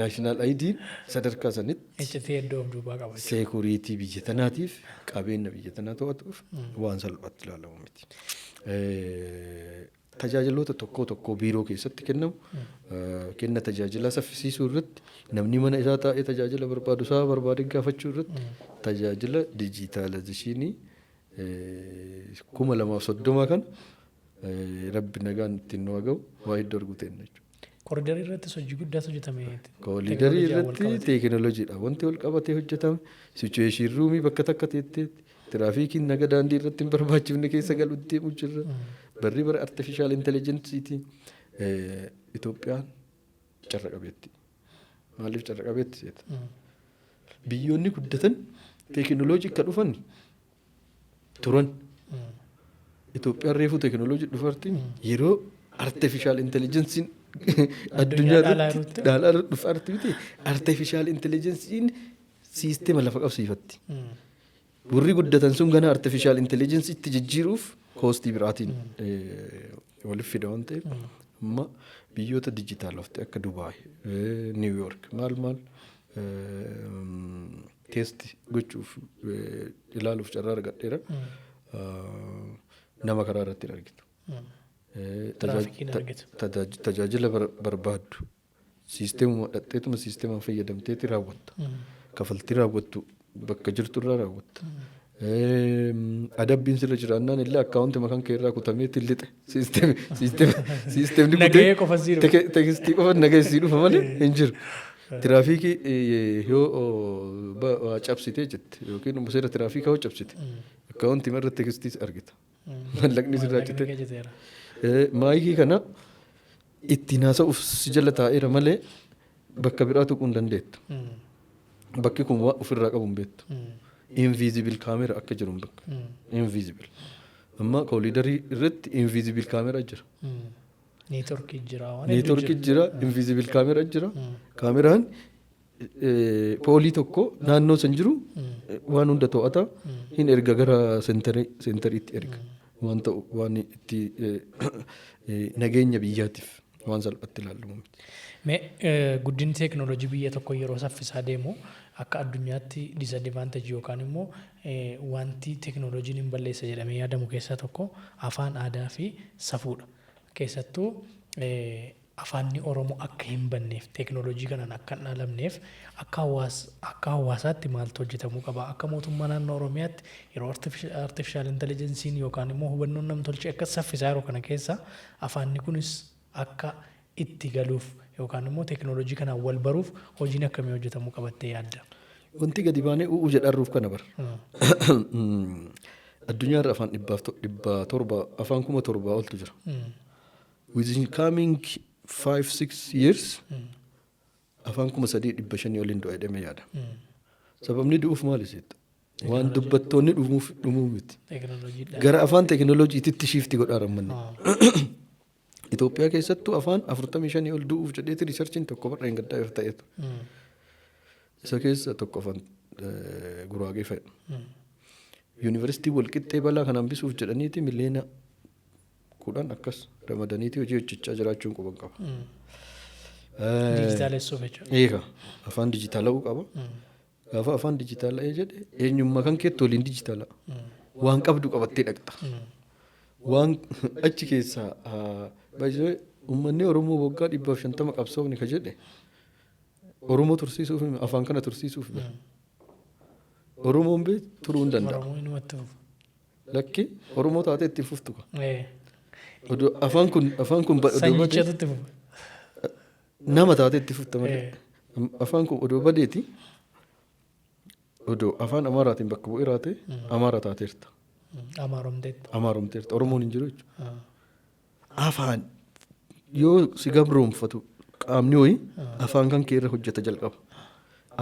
National IDn sadarkaa sanitti Iccitii hedduu of duubaa qaba. Security biyya tanaatiif, qabeenya biyya tanaa to'atuuf waan salphaatti ilaalamu miti. Tajaajiloota tokko tokko biiroo keessatti kennamu, kenna tajaajilaa saffisiisuu irratti, namni mana isaa taa'ee tajaajila barbaadu isaa barbaade gaafachuu irratti, tajaajila digitalization 2030 kana rabbi nagaan ittiin nu haa ga'u, waa hedduu arguu ta'enna jechuudha. Koriidarii irrattis hojii guddaatu hojjetame. Kooliidarii irratti teekinooloojiidha. Wanti wal qabatee hojjetame, situation roomii bakka takka teetteetti tiraafikiin naga daandii irratti hin barbaachifne keessa galu deemu jirra. Barri bara artificial intelligenceiiti. Itoophiyaan carra qabeetti. Maaliif carra qabeetti seeta? Biyyoonni guddatan teekinooloojii akka dhufan turan. Itoophiyaan reefuu teekinooloojii dhufartiin yeroo artificial intelligenceiin addunyaa irratti dhaalaa dhufaarti miti, artificial intelligenceiin siistema lafa qabsiifatti. Warri guddatan sun gana artificial intelligenceitti jijjiiruuf costii biraatiin waliif fida waan ta'eef, amma biyyoota dijitaalofte akka Dubaay, New York maal maal test gochuuf, ilaaluuf carraa argadheera. Nama karaa irratti hin argitu. Tiraafikiin argitu. Tajaajila barbaaddu siistemuma dhaqxeetuma siistemaan fayyadamteeti raawwatta. Kafaltii raawwattu bakka jirtu irraa raawwatta. Adabbiin sirra jiraannaan illee akkaawunti makan kee irraa kutamee lixe. Siistemni Nagahee qofa sii dhufa. Tekstii qofa nagahee sii dhufa malee hin jiru. Tiraafikii yoo waa cabsitee jette yookiin seera tiraafikaa yoo cabsite, akkaawuntii irra tekstii argita. Mallaqni sirraa cite. Maayikii kana ittiin haasa'uuf si jala taa'eera malee bakka biraa tuquu hin dandeettu. Bakki kun waa ofirraa qabu hin beektu. Invisible camera akka jiru hin bakka. Invisible. Amma kooliidarii irratti invisible camera jira. Neetworkii jira waan. Neetworkii jira, invisible camera jira. Kaameraan poolii tokko naannoo san jiru waan hunda to'ata, hin erga, gara seentariitti erga. Waan ta'u waan itti nageenya biyyaatiif waan salphatti ilaallamu miti. Mee guddinni teekinooloojii biyya tokko yeroo saffisaa deemu akka addunyaatti disadvantage yookaan immoo wanti teekinooloojiin hin balleessa jedhamee yaadamu keessaa tokko afaan, aadaa fi safuudha. Keessattuu afaanni Oromoo akka hin banneef, teekinooloojii kanaan akka hin dhaalamneef, akka hawaasaatti maaltu hojjetamuu qaba? Akka mootummaa naannoo Oromiyaatti yeroo artificial intelligence'n yookaan immoo hubannoon namtolchee akka saffisaa yeroo kana keessa afaanni kunis akka itti galuuf yookaan immoo teekinooloojii kanaan wal baruuf hojiin akkamii hojjetamuu qabattee yaadda? Wanti gadi baanee u'uu jedharruuf kana bara. Addunyaarra afaan 700, afaan 7,000 oltu jira. Within coming 5-6 years afaan 3,500 oliin du'a jedhamee yaada. Sababni du'uuf maali seetta? Waan dubbattoonni dhumuuf dhumuu miti. Teekinooloojiidhaan. Gara afaan teekinooloojiitti shift godhaa rammanne. Itoophiyaa keessattuu afaan 45 ol du'uuf jedheeti riisarchiin tokko barreen gaddaa yoo ta'etu. Isa keessa tokko afaan Guraagee fa'i. Yuunivarsiitii Walqixxee balaa kana hambisuuf jedhaniiti miliyoona 10 akkas ramadaniiti hojii hojjechaa jiraachuun quban qaba. Dijitaalessuuf jechuudha. Eega, afaan dijitaala'uu qaba. Gaafa afaan dijitaala'ee jedhe, eenyummaa kan keetti waliin dijitaala'a. Waan qabdu qabattee dhaqxa. Waan achi keessaa baay'ee uummanni Oromoo waggaa 150 qabsoofni ka jedhe Oromoo tursiisuuf, afaan kana tursiisuuf bara. Oromoon bee turuu hin danda'a. Oromoo inumatti fufa. Lakki, Oromoo taatee itti fuftu ka. Odoo afaan kun odoo badee Sanyichatu itti fufa. Nama taatee itti fufta malee. Afaan kun odoo badeeti, odoo afaan Amaaraatiin bakka bu'ee raate, Amaara taateerta. Amaaromteetta. Amaaromteerta. Oromoon hin jiru jechuudha. Afaan yoo si gabroonfatu qaamni wayii afaan kan kee irra hojjeta jalqaba.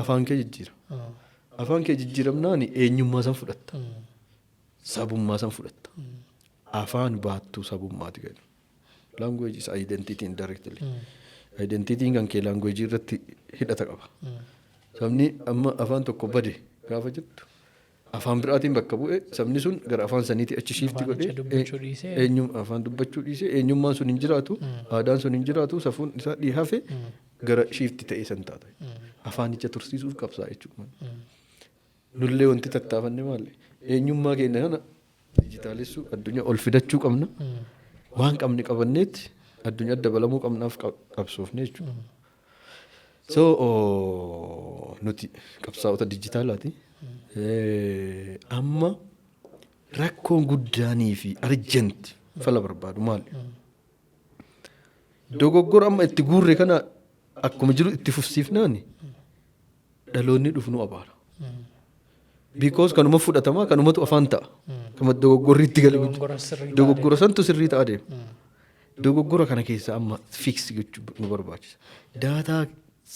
Afaan kee jijjiira. Afaan kee jijjiiramnaan eenyummaa san fudhatta. Sabummaa san fudhatta. Afaan baattuu sabummaati gadi. Language is identity indirectly. Identityin kan kee language irratti hidhata qaba. Sabni amma afaan tokko bade gaafa jettu, afaan biraatiin bakka bu'e, sabni sun gara afaan saniitti achi shift godhee Afaanicha dubbachuu dhiisee. Afaan dubbachuu dhiisee, eenyummaan sun hin jiraatu, aadaan sun hin jiraatu, safuun isaa dhii hafe gara shift ta'ee san taata. Afaanicha tursiisuuf qabsaa jechuudha. Nullee wanti tattaafanne maali? Eenyummaa keenya kana dijitaalessuu, addunyaa ol fidachuu qabna. Waan qabne qabanneetti addunyaa dabalamuu qabnaaf qabsoofne jechuudha. So nuti qabsaa'ota dijitaalaati. Amma rakkoon guddaanii fi urgent fala barbaadu maali? Dogoggora amma itti guurre kana akkuma jiru itti fufsiifnaani dhaloonni dhufu nu abaara. Because kanuma fudhatama, kanumatu afaan ta'a. Kama dogoggorri itti gale. Dogoggora sirrii ta'a. Dogoggora santu sirrii ta'a deema. Dogoggora kana keessa amma fix gochuu nu barbaachisa. Data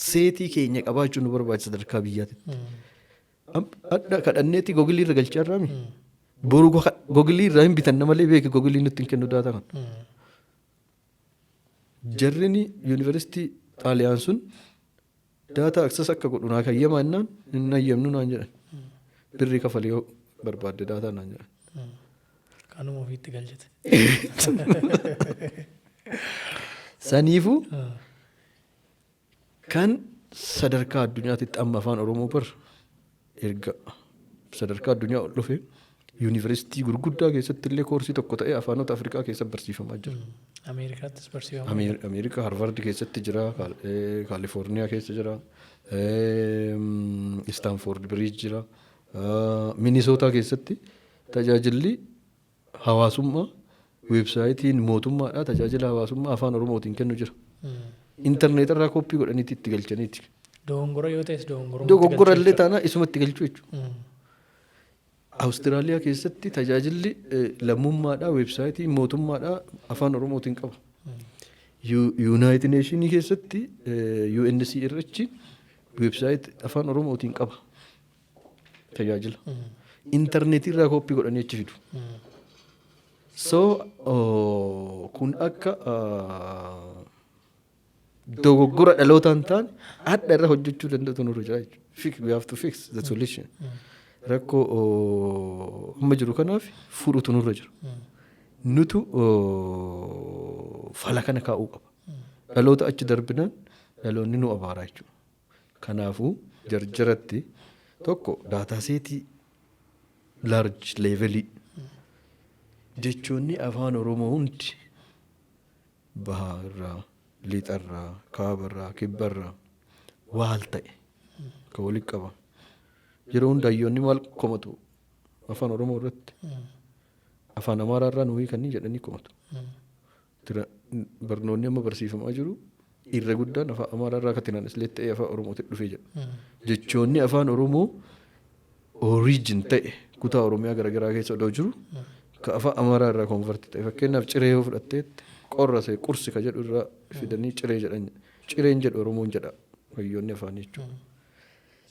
setii keenya qabaachuu nu barbaachisa sadarkaa biyyaatti. Hadha kadhanneeti Googilii irra galchaa irraami. Boru Googilii irraa hin bitanna malee beeke Googilii nutti hin kennu data kana. Jarrini yuunivarsiitii Xaaliyaan sun data access akka godhu naa kayyamaa jennaan, hin hayyamnu naan jedhan. Birrii kafalee yoo barbaadde data naan jedhan. Kanuma ofiitti galchite. Saniifuu kan sadarkaa addunyaatitti amma afaan Oromoo bar erga sadarkaa addunyaa ol dhufe, yuunivarsiitii gurguddaa keessatti illee koorsii tokko ta'ee afaanota Afrikaa keessatti barsiifamaa jira. Ameerikaattis barsiifama. Ameerikaa Harvard keessatti jira, Kaalifoorniyaa keessa jira, Istaanfoord Biriij jira. Minisootaa keessatti tajaajilli hawaasummaa, weebsaayitiin mootummaadhaa tajaajila hawaasummaa afaan Oromootiin kennu jira. Intarneet irraa copy godhaniiti itti galchaniiti. Dogongora yoo ta'es dogongora. Dogoggora illee taanaa isumatti galchuu jechuudha. Awustiraaliyaa keessatti tajaajilli lammummaadhaa weebsaayitii mootummaadhaa afaan Oromootiin qaba. United Nationii keessatti UNC irratti weebsaayitii afaan Oromootiin qaba tajaajila. Intarneetii irraa copy godhanii achi fidu. So kun akka dogoggora dhalootaan taane hadha irra hojjechuu danda'u nurra jira jechuudha. Fix, we have to fix the solution. Rakkoo amma jiru kanaaf furuutu nurra jira. Nutu fala kana kaa'uu qaba. Dhaloota achi darbinaan dhaloonni nu abaaraa jechuudha. Kanaafuu jarjaratti tokko datasetii large levelii jechoonni afaan Oromoo hundi bahaa irraa, lixarraa, kaabarraa, kibbarraa waal ta'e kan walitti qaba. Yeroo hunda hayyoonni maal komatu afaan Oromoo irratti? Afaan Amaaraa irraa nu hiikanii jedhanii komatu. Barnoonni amma barsiifamaa jiru irra guddaan afaan Amaaraa irraa akka translate ta'ee afaan Oromootti dhufee jedha. Jechoonni afaan Oromoo origin ta'e kutaa Oromiyaa garaagaraa keessa odoo jiru ka afaan Amaaraa irraa convert ta'e. Fakkeenyaaf, ciree yoo fudhatteetti, qorrase, qursi ka jedhu irraa fidanii ciree jedhan. Cireen jedhu Oromoon jedha hayyoonni afaanii jechuudha.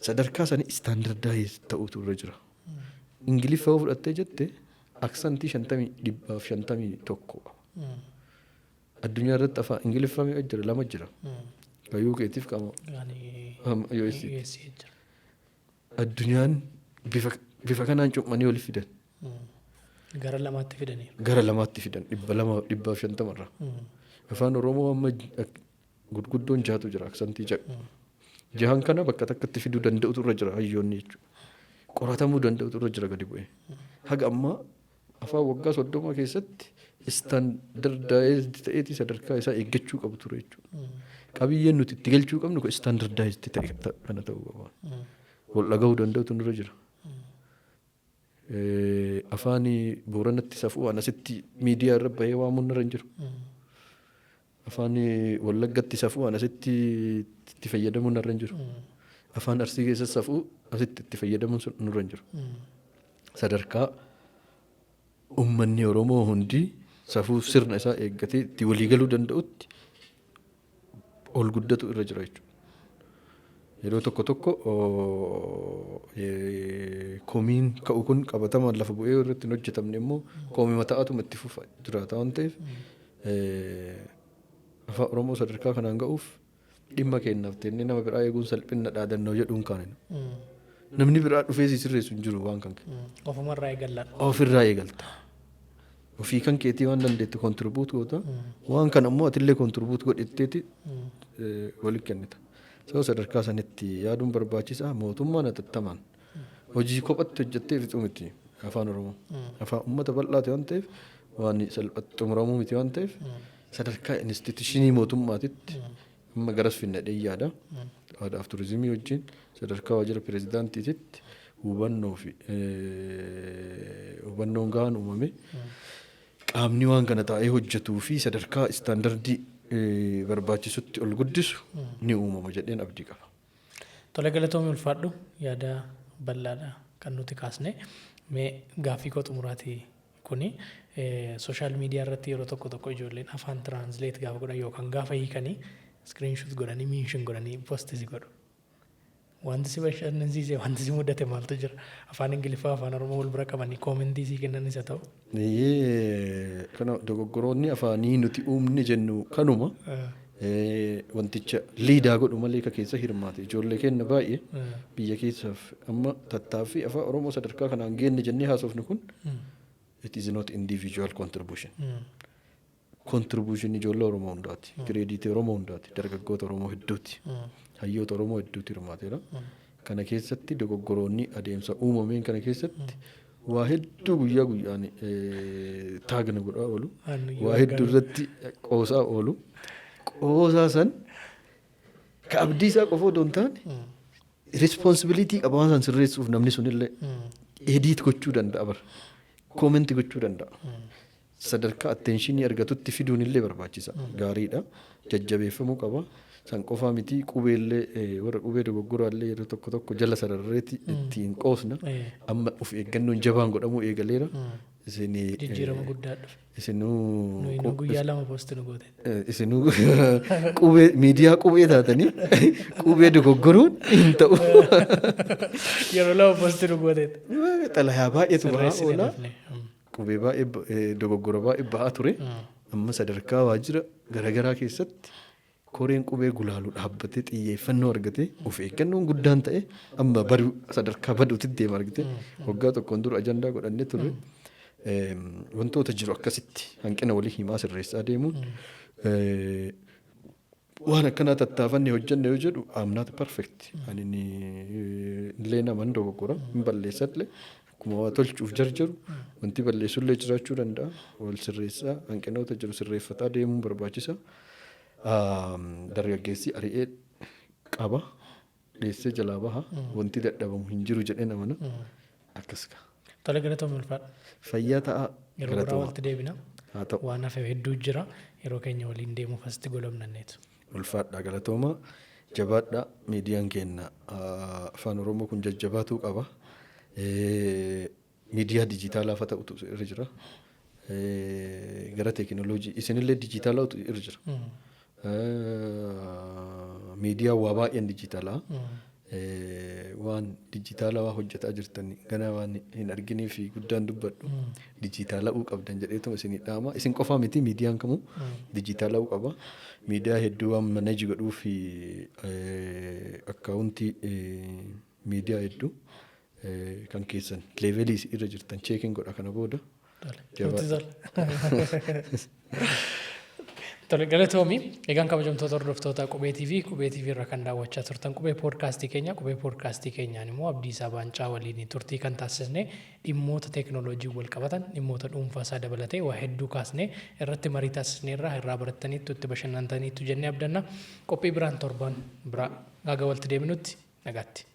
Sadarkaa sanii standardize ta'utu irra jira. Ingiliffa yoo fudhattee jette, accentii 151 qaba. Addunyaa irratti afaan Ingiliffaa meeqa jira? Lama jira. Ka UKtiif qama US. Addunyaan bifa kanaan cuphanii walitti fidan. Gara lamaatti fidaniiru. Gara lamaatti fidan, 250 irraa. Afaan Oromoo amma gurguddoon jahatu jira, accentii ja'a. Jahan kana bakka takkatti fiduu danda'utu irra jira hayyoonni jechuudha. Qoratamuu danda'utu irra jira gadi bu'ee. Haga ammaa afaan waggaa 30 keessatti standardized ta'eeti sadarkaa isaa eeggachuu qabu ture jechuudha. Qabiyyeen nuti itti galchuu qabnu standardized ta'e kana ta'uu qaba. Wal dhagahuu danda'utu nurra jira. Afaan Booranatti safuu waan asitti miidiyaa irra bahee waamuun nurra hin jiru. Afaan Wallaggatti safuu waan asitti itti fayyadamuun nurra hin jiru. Afaan Arsii keessa safuu asitti itti fayyadamuun nurra hin jiru. Sadarkaa uummanni Oromoo hundi safuu sirna isaa eeggatee itti waliigaluu danda'utti ol guddatu irra jira jechuudha. Yeroo tokko tokko komiin ka'u kun qabatamaan lafa bu'ee irratti hin hojjetamne immoo komii ta'atuma itti fufa jiraata waan ta'eef, afaan Oromoo sadarkaa kanaan ga'uuf dhimma kennaaf tennee nama biraa eeguun salphina dhaadannoo jedhuun kaaninu. Namni biraa dhufee si sirreessu hin jiru waan kan ka'e. Ofumarraa eegalladha. Ofirraa eegalta. Ofii kan keetii waan dandeettu contribute goota. Waan kana immoo atillee contribute godhetteeti walitti kennita. So sadarkaa sanitti yaaduun barbaachisaa. Mootummaan hatattamaan hojii kophatti hojjettee fixuu miti afaan Oromoo. Afaan uummata bal'aati waan ta'eef, waan salphatti xumuramuu miti waan ta'eef, sadarkaa institutionii mootummaatitti amma garas finnadhee yaada. Aadaaf turizimii wajjin sadarkaa waajjira pirezidaantiititti hubannoo fi hubannoon gahaan uumame qaamni waan kana taa'ee hojjetuu fi sadarkaa standardii barbaachisutti ol guddisu ni uumama jedheen abdii qaba. Tole, galatoomii, ulfaadhu. Yaada bal'aadha kan nuti kaasne. Mee gaaffii koo xumuraatii kuni, social media irratti yeroo tokko tokko ijoolleen afaan translate gaafa godhan yookaan gaafa hiikanii screenshot godhanii, mention godhanii postis godhu. Wanti si bashannansiise, wanti si mudate maaltu jira? Afaan Ingiliffaa, afaan Oromoo wal bira qabanii commentii sii kennanis haa ta'u. Kana dogoggoroonni afaanii nuti uumne jennu kanuma. Wanticha leadaa godhu malee ka keessa hirmaate ijoollee kenna baay'ee biyya keessaaf. Amma tattaaffii afaan Oromoo sadarkaa kanaan geenne jennee haasofnu kun, it is not individual contribution. Contribution ijoollee Oromoo hundaati. Creditii Oromoo hundaati. Dargaggoota Oromoo hedduuti. Hayyoota Oromoo hedduuti hirmaateera. Kana keessatti dogoggoroonni adeemsa uumameen kana keessatti waa hedduu guyyaa guyyaan taagna godhaa oolu. Waa hedduu irratti qoosaa oolu. Qoosaa san ka abdii isaa qofa odoo hin taane Responsibility qaba waan san sirreessuuf. Namni sunillee edit gochuu danda'a bara. Comment gochuu danda'a. Sadarkaa attention argatutti fiduun illee barbaachisa. Gaariidha. Jajjabeeffamuu qaba. San qofaa miti, qubeellee, warra qubee dogoggoraallee yeroo tokko tokko jala sararreetti ittiin qoosna. Amma of eeggannoon jabaan godhamuu eegaleera. Jijjiirama guddaa dhufe. Isinuu Nuyi guyyaa 2 post nu goote. Isinuu qubee, miidiyaa qubee taatanii qubee dogoggoruun hin ta'u. Yeroo 2 post nu goote. Xalayaa baay'eetu bahaa oola. Qubee baay'ee, dogoggora baay'ee bahaa ture. Amma sadarkaa waajjira garaagaraa keessatti koreen qubee gulaalu dhaabbatee, xiyyeeffannoo argatee, of eeggannoon guddaan ta'e, amma baduu, sadarkaa baduutti deema argite. Waggaa tokkoon dura ajandaa godhannee turre. Wantoota jiru akkasitti hanqina walii himaa sirreessaa deemuun, waan akkanaa tattaafanne hojjenne yoo jedhu, I'm not perfect. Ani illee naman dogoggora hin balleessallee. Akkuma waa tolchuuf jarjaru wanti balleessullee jiraachuu danda'a. Wal sirreessaa, hanqinoota jiru sirreeffataa deemuun barbaachisa. Dargaggeessi ari'ee qaba. Dheessee jalaa baha. Wanti dadhabamu hin jiru jedhee namana. Akkas ka. Tole, galatoomii, ulfaadha. Fayyaa ta'a. Yeroo biraa walitti deebina. Haa ta'u. Waan hafe hedduu jira. Yeroo keenya waliin deemuuf asitti golobnanneetu. Ulfaadha, galatooma. Jabaadha, miidiyaan keenya Afaan Oromoo kun jajjabaatuu qaba. Miidiyaa dijitaalaa fa ta'utu irra jira. Gara teekinooloojii isinillee dijitaalaatu irra jira. Miidiyaa waa baay'een dijitaalaa. Waan dijitaalawaa hojjetaa jirtan gana waan hin arginii fi guddaan dubbadhu, dijitaala'uu qabdan jedheetuma isinii dhaama. Isin qofaa miti, miidiyaan kamuu dijitaala'uu qaba. Miidiyaa hedduu waan manage godhuu fi account miidiyaa hedduu kan keessan level irra jirtan checkiin godha kana booda. Nutti tola. Tole, galatoomi. Egaan kabajamtoota hordoftoota Qubee TV, Qubee TV irra kan daawwachaa turtan Qubee Poodkaastii keenya. Qubee Poodkaastii keenyaan immoo Abdiisaa Baancaa waliin turtii kan taasisne, dhimmoota teekinooloojii wal qabatan, dhimmoota dhuunfaa isaa dabalatee waa hedduu kaasnee irratti marii taasisneerraa irraa barattaniittu, itti bashannantaniittu jennee abdanna. Qophii biraan torban biraa haga walitti deebinutti nagaatti.